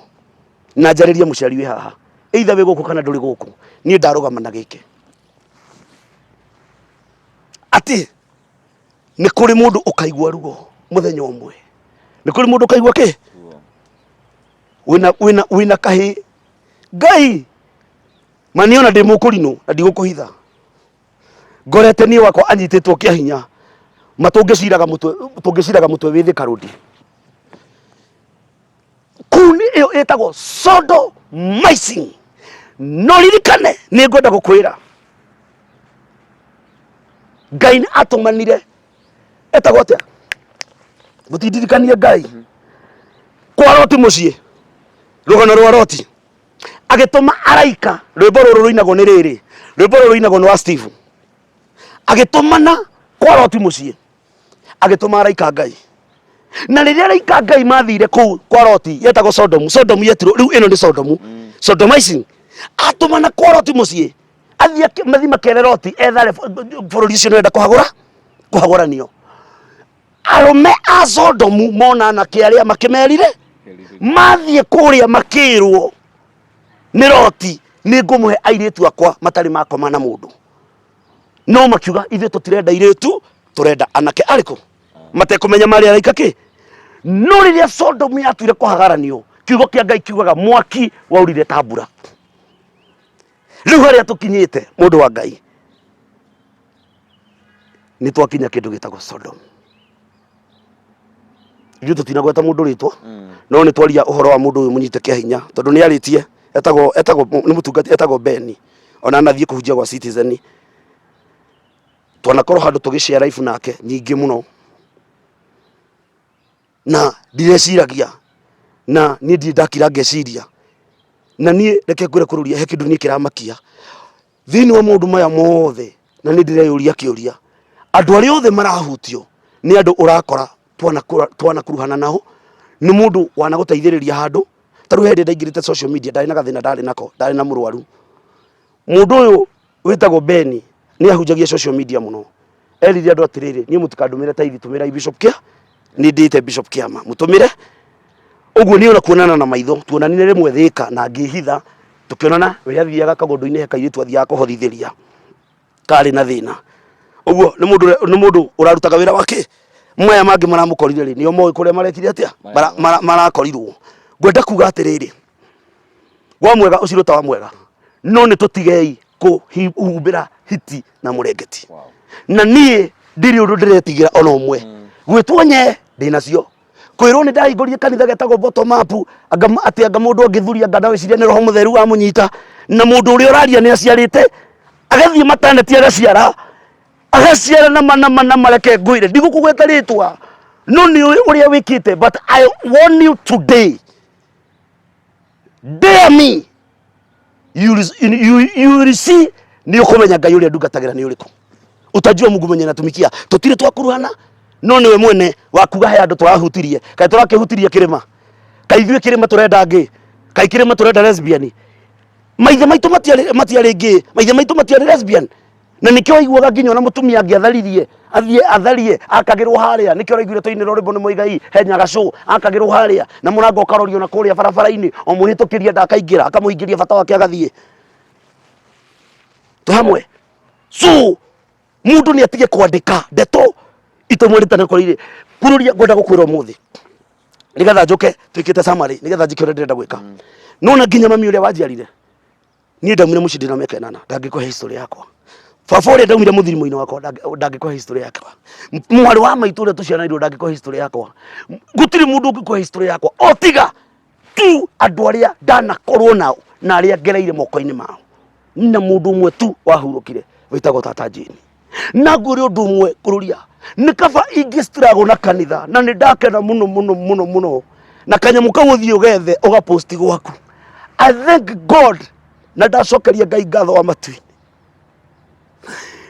na njarĩrie mũciari wĩ haha, either wĩ gũkũ kana ndũrĩ gũkũ, niĩ ndarũgama na gĩkĩ atĩ nĩ kũrĩ mũndũ ũkaigua ruo mũthenya ũmwe, nĩ kũrĩ mũndũ ũkaigua kĩ wĩna wĩna wĩna kahĩ Ngai maniona ndĩ mũkũrinũ na ndigũkũhitha ngorete niĩ wakwa anyitĩtwo kĩa hinya ma tũngĩciraga mũtwe tũngĩciraga mũtwe wĩ thĩ karũndi kũu nĩ ĩyo ĩtagwo sodomizing. No ririkane nĩ ngwenda gũkwĩra Ngai nĩ atũmanire etagwo atĩa mũtindirikanie Ngai kwa Loti mũciĩ rũgano rwa Loti agĩtũma araika rwĩmbo rũrũ rũinagwo nĩ rĩrĩ rwĩmbo rũrũ rũinagwo nĩ wa Steve agĩtũmana kwa Loti mũciĩ agĩtũma araika Ngai na rĩrĩa araika Ngai mathire kũu kwa Loti yetagwo Sodomu Sodomu yetirwo rĩu ĩno nĩ Sodomu sodomizing atũmana kwa Loti mũciĩ athiĩ mathi makere Loti ethare bũrũri ũcio nĩrenda kũhagũra kũhagũranio arũme a Sodomu mona anake arĩa makĩmerire mathiĩ kũrĩa makĩrwo nĩ Loti nĩ ngũmũhe airĩtu akwa matarĩ makoma na mũndũ no makiuga ithuĩ tũtirenda airĩtu tũrenda anake arĩkũ matekũmenya marĩ araika kĩ no rĩrĩa Sodomu yatuire kũhagaranio kiugo kĩa Ngai kiugaga mwaki waurire ta mbura rĩu harĩa tũkinyĩte mũndũ wa Ngai nĩ twakinya kĩndũ gĩtagwo Sodom ithuĩ tũtinagweta mũndũ rĩtwa no nĩ twaria ũhoro wa mũndũ ũyũ mũnyite kĩa hinya tondũ nĩ arĩtie etagwo etagwo nĩ mũtungati etagwo Beni ona anathiĩ kũhunjia gwa Citizen twanakorwo handũ tũgĩshare life nake nyingĩ mũno na ndireciragia na niĩ ndirĩ ndakira ngeciria na niĩ reke ngwĩre kũrũria he kĩndũ niĩ kĩramakia thĩinĩ wa maũndũ maya mothe na nĩ ndĩreyũria kĩũria andũ arĩa othe marahutio nĩ andũ ũrakora twanakuruhana nao nĩ mũndũ wanagũteithĩrĩria handũ ta rĩu he hĩndĩ ndaingĩrĩte social media ndarĩ na gathĩna ndarĩ nako ndarĩ na mũrwaru mũndũ ũyũ wĩtagwo Beni nĩ ahunjagia social media mũno erire andũ atĩrĩrĩ niĩ mũtikandũmĩre taithi tũmĩrai Bishop Kia nĩ ndĩte Bishop Kiama mũtũmĩre ũguo niĩ ona kuonana na maitho tuonanire rĩmwe Thĩka na ngĩhitha tũkĩonana we athiaga kagondo-inĩ he kairĩtu athiaga kũhothithĩria karĩ na thĩna ũguo nĩ mũndũ nĩ mũndũ ũrarutaga wĩra wake maya mangĩ maramũkorire rĩ nĩo moĩ kũrĩa marekire atĩa marakorirwo ngwenda kuga atĩrĩrĩ wa mwega ũcirwo ta wa mwega no nĩ tũtigei kũhumbĩra hiti na mũrengeti na niĩ ndirĩ ũndũ ndĩretigĩra ona ũmwe gwĩtwo nye ndĩ nacio kwĩrwo nĩ ndahingũrire kanitha getagwo bottom up anga atĩ anga mũndũ angĩthuria anga ndawĩciria nĩ roho mũtheru amũnyita na mũndũ ũrĩa ũraria nĩ aciarĩte agathiĩ mataneti agaciara agaciara na mana mana mareke ngwĩre ndigũkũgweta rĩtwa no nĩ ũĩ ũrĩa wĩkĩte but I warn you today dare me you, you, you will see nĩ ũkũmenya Ngai ũrĩa ndungatagĩra nĩ ũrĩkũ utajua Mungu mwenye natumikia tutire twakuruhana no niwe mwene wakuga he andũ tũrahutirie kaĩ tũrakĩhutirie kĩrĩma kaĩ ithuĩ kĩrĩma tũrenda ngĩ kaĩ kĩrĩma tũrenda lesbian maithe maitũ matiarĩ matiarĩ ngĩ maithe maitũ matiarĩ lesbian na nĩkĩo waiguaga nginya ona mũtumia angĩatharirie athiĩ atharie akagĩrwo harĩa nĩkĩo ũraiguire tũinĩrwo rwĩmbo nĩ Mũigai he nyagacũ akagĩrwo harĩa na mũrango ũkarorio na kũrĩa barabara-inĩ o mũhĩtũkĩria ndakaingĩra akamũingĩria bata wake agathiĩ twĩ hamwe so mundu nĩ atige kwandĩka ndeto itomwĩrĩte na korire kururia ngwenda gũkwĩra ũmũthĩ nĩgetha njũke twĩkĩte summary nĩgetha njĩke ũrĩa ndĩrenda gwĩka nona nginya mami ũrĩa wanjiarire niĩ ndaumire mũciĩ ndĩna mĩaka ĩnana ndangĩkũhe history yakwa baba ũrĩa ndaumire mũthirimo-inĩ wakwa ndangĩkũhe history yakwa mwarĩ wa maitũ ũrĩa tũciaranĩirwo ndangĩkũhe history yakwa gũtirĩ mũndũ ũngĩkũhe history yakwa o tiga tu andũ arĩa ndanakorwo nao na arĩa ngereire moko-inĩ mao na mũndũ ũmwe tu wahurũkire Wĩtagwo Tata Jane. Na ngwĩre ũndũ ũmwe kũrũria, nĩ kaba ingĩ struggle na kanitha, na nĩ ndakena mũno mũno mũno mũno na kanyamũ kau ũthiĩ ũgethe ũgaposti gwaku. I thank God, na ndacokeria Ngai ngatho wa matu-inĩ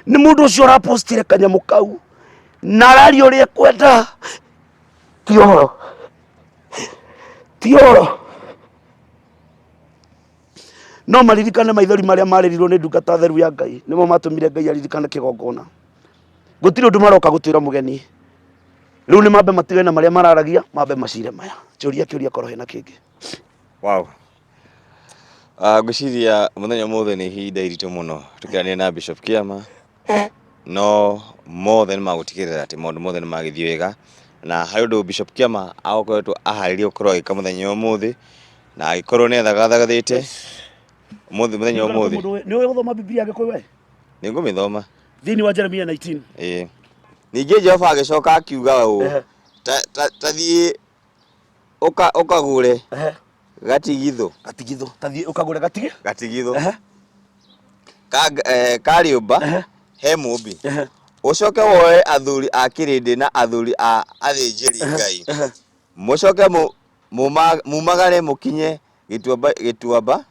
nĩ mũndũ ũcio ũrapostire kanyamũ kau na araria ũrĩa ekwenda. Ti ũhoro, ti ũhoro. No maririkane maithori marĩa marĩrirwo nĩ ndungata theru ya Ngai nĩmo matũmire Ngai aririkane kĩgongona. Gũtirĩ ũndũ maroka gũtwĩra mũgeni. Rĩu nĩ mambe matigane na marĩa mararagia, mambe macire maya. Kĩũria kĩũria korwo hena kĩngĩ. Wow. Ngwĩciria mũthenya ũmũthĩ nĩ ihinda iritũ mũno tũkĩaranĩria na Bishop Kĩama, no mothe nĩ magũtigĩrĩra atĩ maũndũ mothe nĩ magĩthiĩ wega, na harĩ ũndũ Bishop Kĩama agũkoretwo aharĩirie gũkorwo agĩka mũthenya wa ũmũthĩ, na agĩkorwo nĩ ethagathathĩte ũmũthĩ mũthenya wa ũmũthĩ. Nĩ ũĩ gũthoma Bibilia Gĩkũyũ we? Nĩ ngũmĩthoma. Thĩinĩ wa Jeremia 19. Ĩĩ. Ningĩ Jehova agĩcoka akiuga ũũ, ta thiĩ ũkagũre gatigithũ. Gatigithũ. Ta thiĩ ũkagũre gatigĩ? Gatigithũ. Ka rĩũmba he mũũmbi. Ũcoke woe athuri a kĩrĩndĩ na athuri a athĩnjĩri Ngai, mũcoke mumagare mũkinye gĩtuamba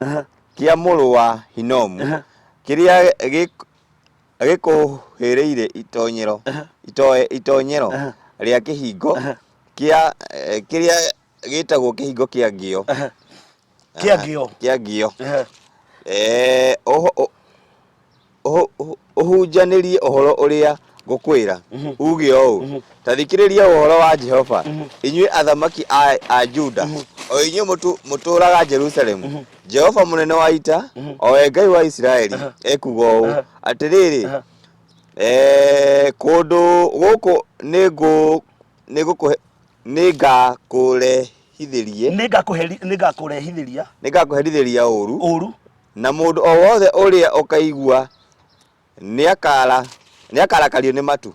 kĩa mũrũ wa Hinomu, kĩrĩa gĩkuhĩrĩirie itonyero rĩa kĩhingo kĩrĩa gĩtagwo kĩhingo kĩa ngĩo. Kĩa ngĩo. Kĩa ngĩo. Ũhunjanĩrie ũhoro ũrĩa ngũkwĩra, uuge ũũ, 'Ta thikĩrĩria ũhoro wa Jehova, inyuĩ athamaki a Juda, o inyuĩ mũtũũraga Jerusalemu. Jehova mũnene wa ita, o we Ngai wa Isiraeli, ekuuga ũũ, Atĩrĩrĩ, kũndũ gũkũ nĩngakũrehithĩrie Nĩngakũrehithĩria nĩngakũherithĩria ũũru, ũũru, na mũndũ o wothe ũrĩa ũkaigua nĩakarakario nĩ matu,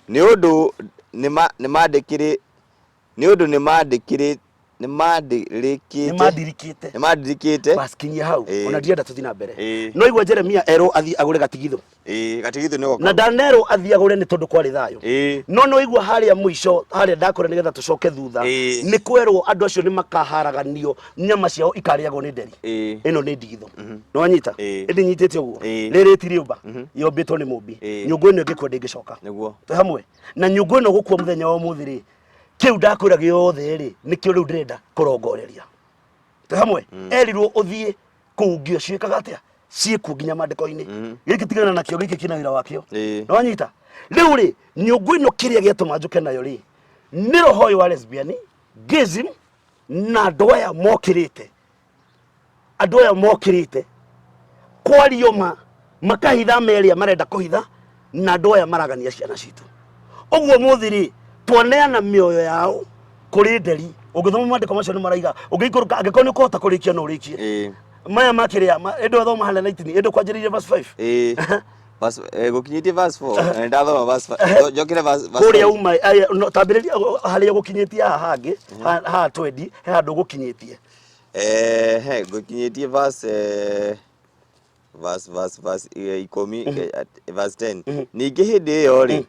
nĩ ũndũ nĩmandirikĩte nĩmandirikĩte nĩmandirikĩte. Bas, kinyia hau. Ona ndirenda tũthiĩ na mbere. No igua Jeremia erwo athiĩ agũre gatigithũ. Ĩĩ, gatigithũ nĩko Na kau. Ndanerwo athiĩ agũre nĩ tondũ kwarĩ thayũ. No no igua harĩa mũico harĩa ndakũra nĩgetha tũcoke thutha. Nĩ kwerwo andũ acio nĩ makaharaganio, nyama ciao ikarĩagwo nĩ nderi. Ĩno nĩ ndigithũ. Nĩ wanyita? Ĩndĩ nyitĩte ũguo. Rĩrĩ ti rĩũmba. Yombĩtwo nĩ mũmbi. Nyũngũ ĩno ĩngĩkua ndĩngĩcoka. Nĩguo. Twĩ hamwe. Na nyũngũ ĩno gũkua mũthenya wa ũmũthĩ rĩ, kĩu ndakwĩra gĩothe rĩ, nĩkĩo rĩu ndĩrenda kũrongoreria. Twĩ hamwe. Erirwo ũthiĩ kũu ngĩo ciĩkaga atĩa? Ciĩkuo nginya maandĩko-inĩ. Gĩkĩ tigana nakĩo, gĩkĩ kĩna wĩra wakĩo. Nĩ wanyita? Rĩu rĩ, nyũngũ ĩno kĩrĩa gĩatũma njũke nayo rĩ, nĩ roho ũyũ wa lesbian, gayism, na andũ aya mokĩrĩte. Andũ aya mokĩrĩte kwario ma makahitha merĩa marenda kũhitha, na andũ aya maragania ciana citũ. Ũguo mũthĩ rĩ, twaneana mĩoyo yao kũrĩ nderi. Ũngĩthoma maandĩko macio nĩ maraiga, ũngĩikũrũka, angĩkorwo nĩ ũkũhota kũrĩkia no ũrĩkie. Maya makĩrĩa, ĩndĩ wathoma harĩa 19, ĩndĩ kwanjĩrĩirie verse 5. Verse, gũkinyĩtie verse 4, na nĩndathoma verse 5. Njokere verse Kũrĩa 5. uma, aya, no, tambĩrĩria harĩa ũgũkinyĩtie haha hangĩ, haha twendi, he handũ ũgũkinyĩtie. He, ngũkinyĩtie verse, verse, verse, verse, ikũmi, verse 10. Ningĩ hĩndĩ ĩyo rĩ,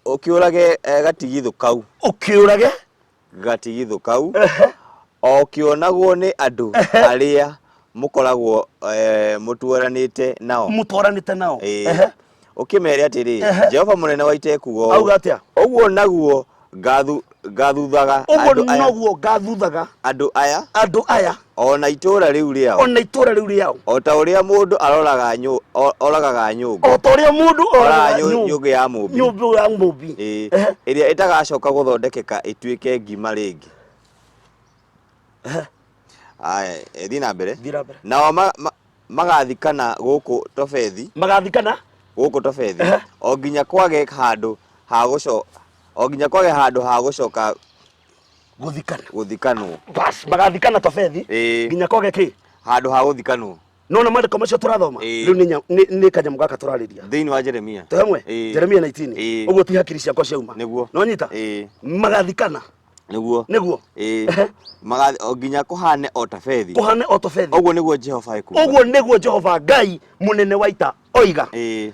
ũkĩũrage gatigithũ kau. Ũkĩũrage? Gatigithũ kau. O ũkĩonagwo nĩ andũ arĩa mũkoragwo mũtwaranĩte nao. Mũtwaranĩte nao. Ũkĩmere atĩrĩ, Jehova mũnene wa ita ekuuga ũũ. Auga atĩa? Ũguo naguo ngathuthaga Ũguo andũ aya. noguo ngathuthaga Andũ aya. Andũ aya. O na itũũra rĩu rĩao. O na itũũra rĩu rĩao. O ta ũrĩa mũndũ aroraga oragaga nyũngũ. O ta ũrĩa mũndũ Oraga oragaga nyũngũ ya mũmbi. Nyũngũ ya mũmbi. Ĩrĩa ĩtagacoka gũthondekeka ĩtuĩke ngima rĩngĩ. Aya, thiĩ na mbere. Thiĩ na mbere. Nao magathikana gũkũ Tofethi. Magathikana? Gũkũ Tofethi. O nginya kwage handũ ha gũco-, o nginya kwage handũ ha gũcoka Gũthikana. Gũthikanwo. Bas, magathikana Tofethi. Nginya kwage kĩ? Handũ ha gũthikanwo. Nona maandĩko macio tũrathoma? Rĩu nĩ kanyamũ gaka tũrarĩria. Thĩinĩ wa Jeremia. Twĩ hamwe? Jeremia 19. Ũguo ti hakiri ciakwa ciauma. Nĩguo. Nĩwanyita? Magathikana. Nĩguo. Nĩguo. O nginya kũhane o ta bethi. Kũhane o ta bethi. Ũguo nĩguo Jehova ekuuga. Ũguo nĩguo Jehova Ngai mũnene wa ita Oiga.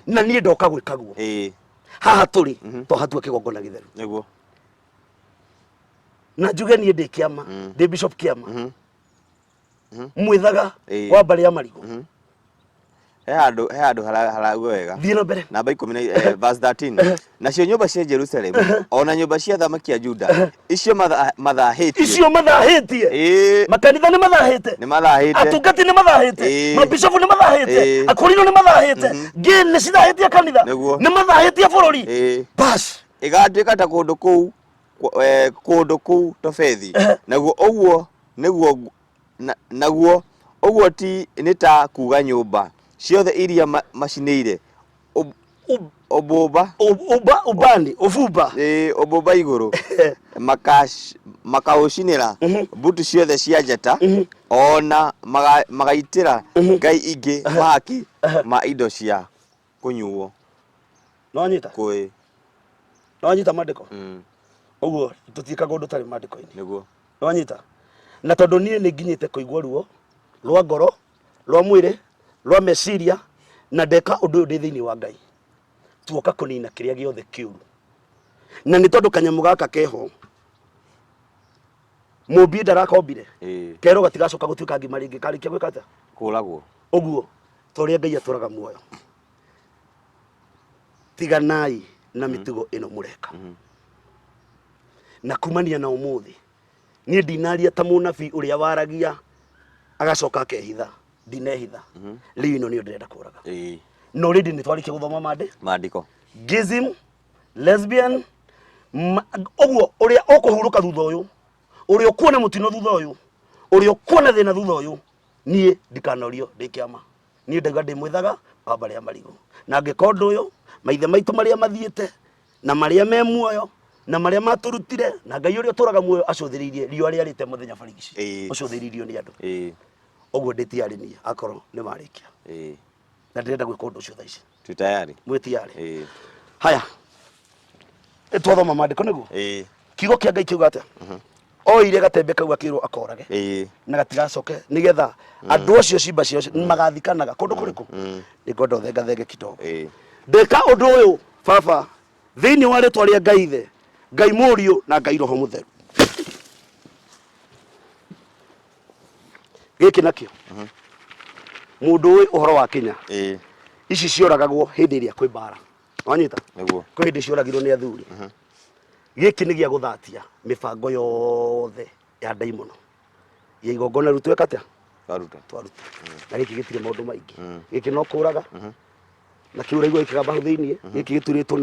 Na niĩ ndoka gwĩka guo. Haha tũrĩ twahatua kĩgongona gĩtheru. Nĩguo. Na njuge niĩ ndĩ kĩama, ndĩ bishop kĩama. Mwĩthaga wa mbarĩ ya marigũ. He handũ harauga wega. Thiĩ na mbere. Namba 10 na verse 13: Nacio nyũmba cia Jerusalemu ona nyũmba cia athamaki a Juda icio mathahĩtie. Icio mathahĩtie. Makanitha nĩ mathahĩte. Nĩ mathahĩte. Atungati nĩ mathahĩte. Mabishopu nĩ mathahĩte. Akorino nĩ mathahĩte. Ngĩ nĩ cithahĩtie kanitha. Nĩguo. Nĩ mathahĩtie bũrũri. Bas. Ĩgatuĩka ta kũndũ kũu kũndũ kũu Tofethi, naguo ũguo nĩguo naguo ũguo ti nĩ ta kuga nyũmba ciothe iria macinĩire ũbumba. Ubani, ũbumba. Ĩĩ, ũbumba igũrũ makaũcinĩra mbutu ciothe cia njata, ona magaitĩra ngai ingĩ mahaki ma indo cia kũnyuo. Nĩwanyita? Kũĩ. Nĩwanyita mandĩko? Ũguo tũtiĩkaga ũndũ ũtarĩ mandĩko-inĩ. Nĩguo. Nĩwanyita? Na tondũ niĩ nĩ nginyĩte kũigua ruo rwa ngoro, rwa mwĩrĩ, rwa meciria, na ndeka ũndũ ũyũ ndĩ thĩinĩ wa Ngai, tuoka kũnina kĩrĩa gĩothe kĩũru. Na nĩ tondũ kanyamũ gaka keho, mũmbi ndarakombire, kerwo gatigacoka gũtuĩka ngima rĩngĩ, karĩkia gwĩka atĩa? Kũragwo. Ũguo, ta ũrĩa Ngai atũraga muoyo, tiganai na mĩtugo ĩno mũreka. Na kumania na ũmũthĩ, niĩ ndinaria ta mũnabii ũrĩa waragia agacoka akehitha, ndinehitha. Rĩu ĩno nĩyo ndĩrenda kũraga. No already nĩ twarĩkia gũthoma mandĩ Maandĩko. Gayism, lesbian, ũguo ũrĩa ũkũhurũka thutha ũyũ, ũrĩa ũkuona mũtino thutha ũyũ, ũrĩa ũkuona thĩna thutha ũyũ, niĩ ndikanorio ndĩ kĩama. Niĩ ndauga ndĩ mwĩthaga wa mbarĩ ya marigũ, na ngĩka ũndũ ũyũ, maithe maitũ marĩa mathiĩte na marĩa me muoyo na marĩa matũrutire na Ngai ũrĩa ũtũraga muoyo acũthĩrĩirie riũa rĩarĩte mũthenya barigici, ũcũthĩrĩirio nĩ andũ. Ũguo ndĩ tayari niĩ akorwo nĩ marĩkia. Na ndĩrenda gwĩka ũndũ ũcio thaa ici. Twĩ tayari. Mwĩ tayari? Ĩĩ. Haya, twathoma maandĩko nĩguo? Ĩĩ. Kiugo kĩa Ngai kiuga atĩa? Oire gatembe kau akĩrwo akorage na gatigacoke, nigetha andũ acio cimba ciao magathikanaga kũndũ kũrĩkũ. Nĩngwenda ũthengathenge kidogo. Ndeka ũndũ ũyũ, baba, thĩinĩ wa rĩtwa rĩa Ngai Ithe, Ngai Mũriũ na Ngai Roho Mũtheru. Gĩkĩ nakĩo, mũndũ ũĩ ũhoro wa kinya, ici cioragagwo hĩndĩ ĩrĩa kwĩ mbara, wanyita? Nĩguo. Kwĩ hĩndĩ cioragirwo nĩ athuri. Gĩkĩ nĩ gĩa gũthatia mĩbango yothe ya ndaimono ya igongona rĩu tweka atĩa? Twaruta. Twaruta. Na gĩkĩ gĩtirĩ maũndũ maingĩ, gĩkĩ no kũraga na kĩu ũraigua gĩkĩgamba hau thĩiniĩ. Gĩkĩ gĩturĩtwo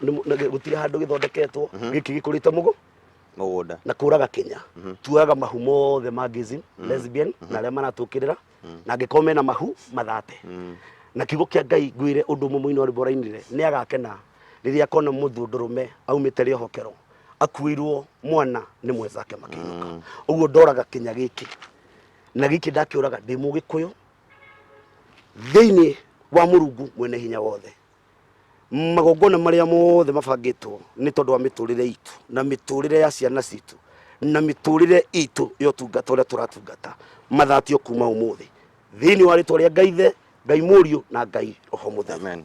nĩ na gũtirĩ handũ gĩthondeketwo. Gĩkĩ gĩkũrĩte mũgũ Mũgũnda. Na kũraga kinya, tuoyaga mahu mothe ma gayism, lesbian na arĩa maratũkĩrĩra, na angĩkorwo mena mahu mathate. Na kiugo kĩa Ngai, ngwĩre ũndũ ũmwe, mũini wa rwĩmbo ũrainire nĩ agakena rĩrĩa akona mũthũndũrũme aumĩte rĩohokero akuĩirwo mwana nĩ mwenzake makĩinũka. Ũguo ndoraga kinya gĩkĩ, na gĩkĩ ndakĩũraga ndĩ Mũgĩkũyũ thĩinĩ wa Mũrungu mwene hinya wothe. Magongona marĩa mothe mabangĩtwo nĩ tondũ wa mĩtũrĩre itũ na mĩtũrĩre ya ciana citũ na mĩtũrĩre itũ ya ũtungata ũrĩa tũratungata, mathatio kuma ũmũthĩ thĩinĩ wa rĩtwa rĩa Ngai Ithe, Ngai Mũriũ na Ngai Roho Mũtheru. Amen.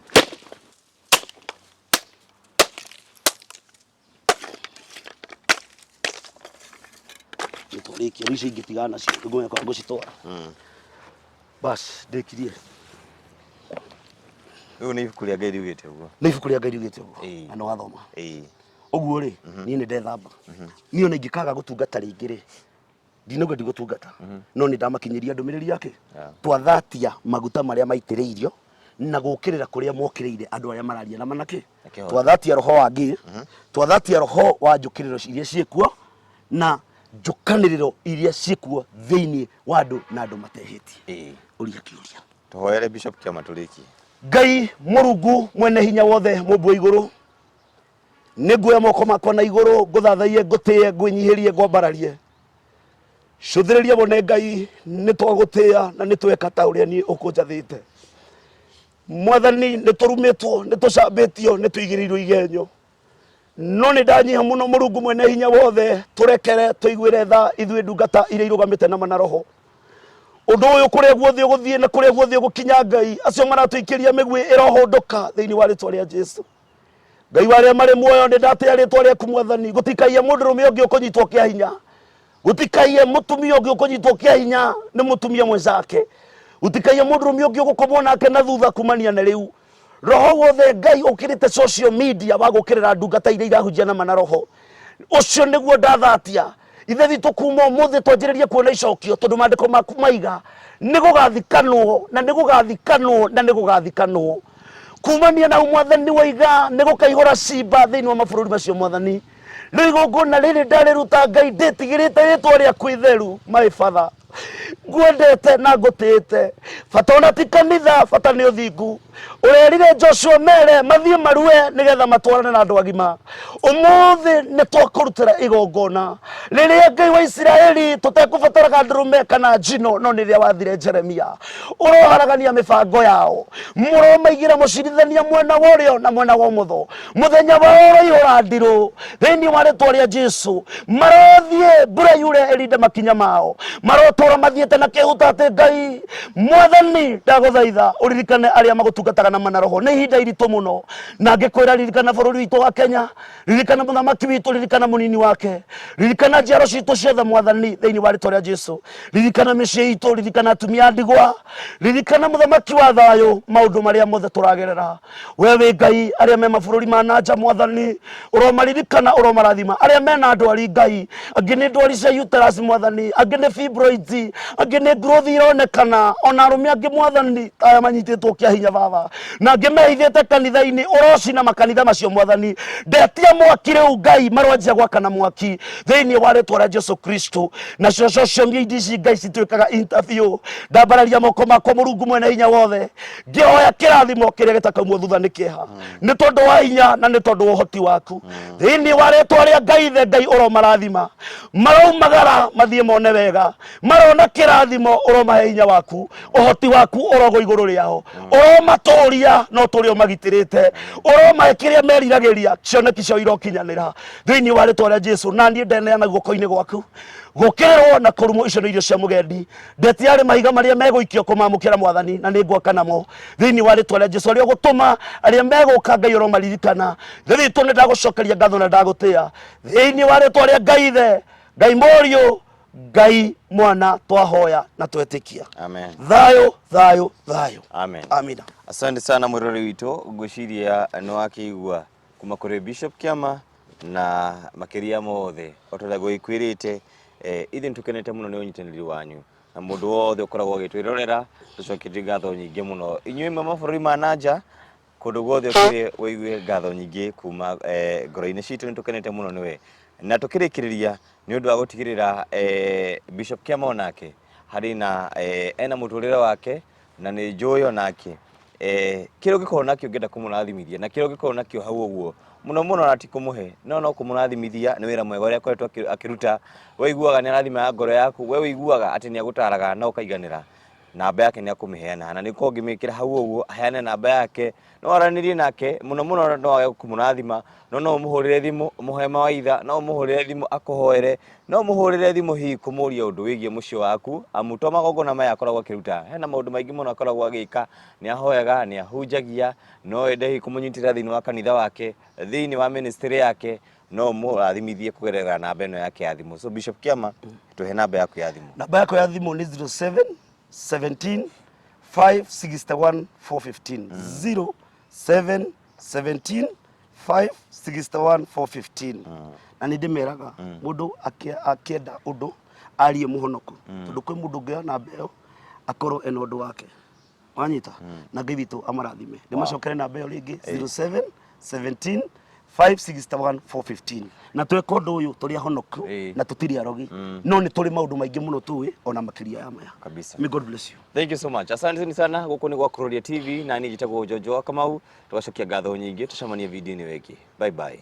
Nĩtwarĩkia. Rĩu icio ingĩ tigana nacio, nĩngũmenya kwa ngũcitwara. Bas, ndĩkirie. Rĩu nĩ ibuku rĩa Ngai riugĩte ũguo. Nĩ ibuku rĩa Ngai riugĩte ũguo. Na nĩ wathoma ũguo rĩ, niĩ nĩ ndethamba. Niĩ ona ingĩkaga gũtungata rĩngĩ rĩ, ndinauga ndigũtungata, no nĩ ndamakinyĩria ndũmĩrĩri yake. Twathatia maguta marĩa maitĩrĩirio na gũkĩrĩra kũrĩa mokĩrĩire andũ arĩa mararia na manake. Kĩhoto. Twathatia roho wa ngĩ, twathatia roho wa njũkĩrĩro iria ciĩkuo na njũkanĩrĩro iria ciĩkuo thĩinĩ wa andũ na andũ matehĩtie. Ũria kĩũria. Tũhoere Bishop Kĩama tũrĩkie. Ngai Mũrungu mwene hinya wothe, mũmbi wa igũrũ, nĩ nguoya moko makwa na igũrũ, ngũthathaiye, ngũtĩe, ngwĩnyihĩrie, ngwambararie. Cũthĩrĩria wone Ngai, nĩ twagũtĩĩa na nĩ tweka ta ũrĩa niĩ ũkũnjathĩte. Mwathani, nĩ tũrumĩtwo, nĩ tũcambĩtio, nĩ tũigĩrĩirwo igenyo, no nĩ ndanyiha mũno. Mũrungu mwene hinya wothe, tũrekere, tũiguĩre tha ithuĩ ndungata iria irũgamĩte na mana roho. Ũndũ ũyũ kũrĩa guothe ũgũthiĩ na kũrĩa guothe ũgũkinya Ngai, acio maratũikĩria mĩguĩ ĩrohũndũka thĩinĩ wa rĩtwa rĩa Jesu. Ngai wa arĩa marĩ muoyo, nĩ ndatĩa rĩtwa rĩaku Mwathani. Gũtikaiye mũndũrũme ũngĩ ũkũnyitwo kĩa hinya, gũtikaiye mũtumia ũngĩ ũkũnyitwo kĩa hinya nĩ mũtumia mwenzake, gũtikaiye mũndũrũme ũngĩ ũgũkomwo nake na thutha kumania na rĩu. Roho wothe Ngai ũkĩrĩte social media wa gũkĩrĩra ndungata iria irahunjia nama na roho ũcio nĩguo ndathatia. Ithe witũ, kuma ũmũthĩ twanjĩrĩrie kuona icokio, tondũ maandĩko maku maiga nĩ gũgathikanwo na nĩ gũgathikanwo na nĩ gũgathikanwo. Kumania na Mwathani waiga nĩ gũkaihũra cimba thĩinĩ wa mabũrũri macio. Mwathani, rĩu igongona rĩrĩ ndarĩruta Ngai ndĩtigĩrĩte rĩtwa rĩaku itheru. My Father, ngwendete na ngũtĩĩte. Bata ona ti kanitha, bata nĩ ũthingu. Ũrerire Joshua mere mathiĩ marue nĩgetha matwarane na andũ agima. Ũmũthĩ nĩ twakũrutĩra igongona rĩrĩa Ngai wa Isiraeli tũtekũbataraga ndũrũme kana njino, no nĩ rĩrĩa wathire Jeremia. Ũroharagania mĩbango yao, mũromaigĩra mũcirithania mwena wa ũrĩo na mwena wa ũmotho. Mũthenya wao ũroihũra ndirũ thĩinĩ wa rĩtwa rĩa Jesu. Marothiĩ mbura yure ĩrinde makinya mao, marotũra mathiĩte na kĩhuta atĩ Ngai Mwathani, ndagũthaitha ũririkane arĩa magũtungataga na mana roho. Nĩ ihinda iritũ mũno, na ngĩkwĩra ririkana bũrũri witũ wa Kenya, ririkana mũthamaki witũ, ririkana mũnini wake, ririkana njiaro citũ ciothe Mwathani, thĩinĩ wa rĩtwa rĩa Jesu. Ririkana mĩciĩ itũ, ririkana atumia a ndigwa, ririkana mũthamaki wa thayũ, maũndũ marĩa mothe tũragerera. We wĩ Ngai, arĩa me mabũrũri ma nanja Mwathani ũromaririkana, ũromarathima. Arĩa mena ndwari Ngai, angĩ nĩ ndwari cia uterus Mwathani, angĩ nĩ fibroids, angĩ nĩ growth ironekana, ona arũme angĩ Mwathani ta aya manyitĩtwo kĩa hinya Baba, na angĩ mehithĩte kanitha-inĩ, ũrocina makanitha macio Mwathani. Ndetia mwaki rĩu Ngai, marwanjia gwakana mwaki thĩinĩ wa rĩtwa rĩa Jesu Kristo. Nacio social media ici Ngai cituĩkaga interview. Ndambararia moko makwa Mũrungu mwene hinya wothe, ngĩhoya kĩrathimo kĩrĩa gĩtakaumwo thutha nĩ kĩeha, nĩ tondũ wa hinya na nĩ tondũ wa ũhoti waku. Thĩinĩ wa rĩtwa rĩa Ngai ithe, Ngai ũromarathima, maraumagara mathiĩ mone wega, marona kĩrathimo, ũromahe hinya waku, ũhoti waku ũrogwo igũrũ rĩao, ũromatũria no tũrĩ ũmagitĩrĩte, ũromahe kĩrĩa meriragĩria, cioneki ciao irokinyanĩra thĩinĩ wa rĩtwa rĩa Jesu. Na niĩ ndeneana guoko-inĩ gwaku. Gũkĩrĩrwo na kũrumwo icio nĩ irio cia mũgendi. Ndetiarĩ mahiga marĩa megũikio kũmamũkĩra Mwathani, na nĩ ngwaka namo thĩinĩ wa rĩtwa rĩa Jesu. Arĩa ũgũtũma, arĩa megũka, Ngai ũromaririkana. Ithe witũ, nĩ ndagũcokeria ngatho na ndagũtĩa thĩinĩ wa rĩtwa rĩa Ngai Ithe, Ngai Mũriũ, Ngai Mwana, twahoya na twetĩkia. Amen. Thayũ, thayũ, thayũ. Amen. Amina. Asante sana mwĩroreri witũ, ngwĩciria nĩ wakĩigua kuma kũrĩ Bishop Kĩama, na makĩria mothe o ta ũrĩa ngũgĩkwĩrĩte, ithuĩ nĩ tũkenete mũno nĩ ũnyitanĩri wanyu na mũndũ wothe ũkoragwo agĩtwĩrorera, tũcoketie ngatho nyingĩ mũno. Inyuĩ mwa mabũrũri ma na nja, kũndũ guothe ũkĩrĩ ũigue ngatho nyingĩ kuma ngoro-inĩ citũ, nĩ tũkenete mũno nĩwe. Na tũkĩrĩkĩrĩria nĩ ũndũ wa gũtigĩrĩra Bishop Kĩama onake harĩ na ena mũtũrĩre wake, na nĩ njũĩ onake kĩrĩa ũngĩkorwo nakĩo ũngĩenda kũmũrathimithia, na kĩrĩa ũngĩkorwo nakĩo hau ũguo mũno mũno, ona ti kũmũhe no no kũmũrathimithia nĩ wĩra mwega ũrĩa akoretwo akĩruta. We ũiguaga nĩ arathimaga ngoro yaku, we ũiguaga atĩ nĩ agũtaraga na ũkaiganĩra. Namba yake nĩ akũmĩheana, na nĩ ũkorwo ũngĩmĩkĩra hau ũguo aheane namba yake, no aranĩrie nake mũno mũno. No age kũmũrathima, no no ũmũhũrĩre thimũ ũmũhe mawaitha, no ũmũhũrĩre thimũ akũhoere, no ũmũhũrĩre thimũ hihi kũmũria ũndũ wĩgiĩ mũciĩ waku, amu to magongona maya akoragwo akĩruta, hena maũndũ maingĩ mũno akoragwo agĩka. Nĩ ahoyaga, nĩ ahunjagia. No wende hihi kũmũnyitĩrĩra thĩinĩ wa kanitha wake, thĩinĩ wa ministry yake, no ũmũrathimithie kũgerera namba ĩno yake ya thimũ. So Bishop Kĩama, tũhe namba yaku ya thimũ. Namba yakwa ya thimũ nĩ 07 17 561 415, 07 17 561 415. Na nĩ ndĩmeraga mũndũ akĩenda ũndũ arie mũhonoko, tondũ kwĩ mũndũ ũngĩoya namba ĩyo akorwo ena ũndũ wake wanyita. Na Ngai witũ amarathime. Ndĩmacokere namba ĩyo rĩngĩ, 07 17 561 415. Na tweka ũndũ ũyũ tũrĩ ahonoku na tũtirĩ arogi, no nĩ tũrĩ maũndũ maingĩ mũno tũĩ ona makĩria ya maya. Kabisa. May God bless you. Thank you so much. Asanteni sana. Gũkũ nĩ gwa Kuroria TV na niĩ njĩtagwo Njonjo wa Kamau. Tũgacokia ngatho nyingĩ, tũcemanie video-inĩ ĩyo ĩngĩ. Bye bye.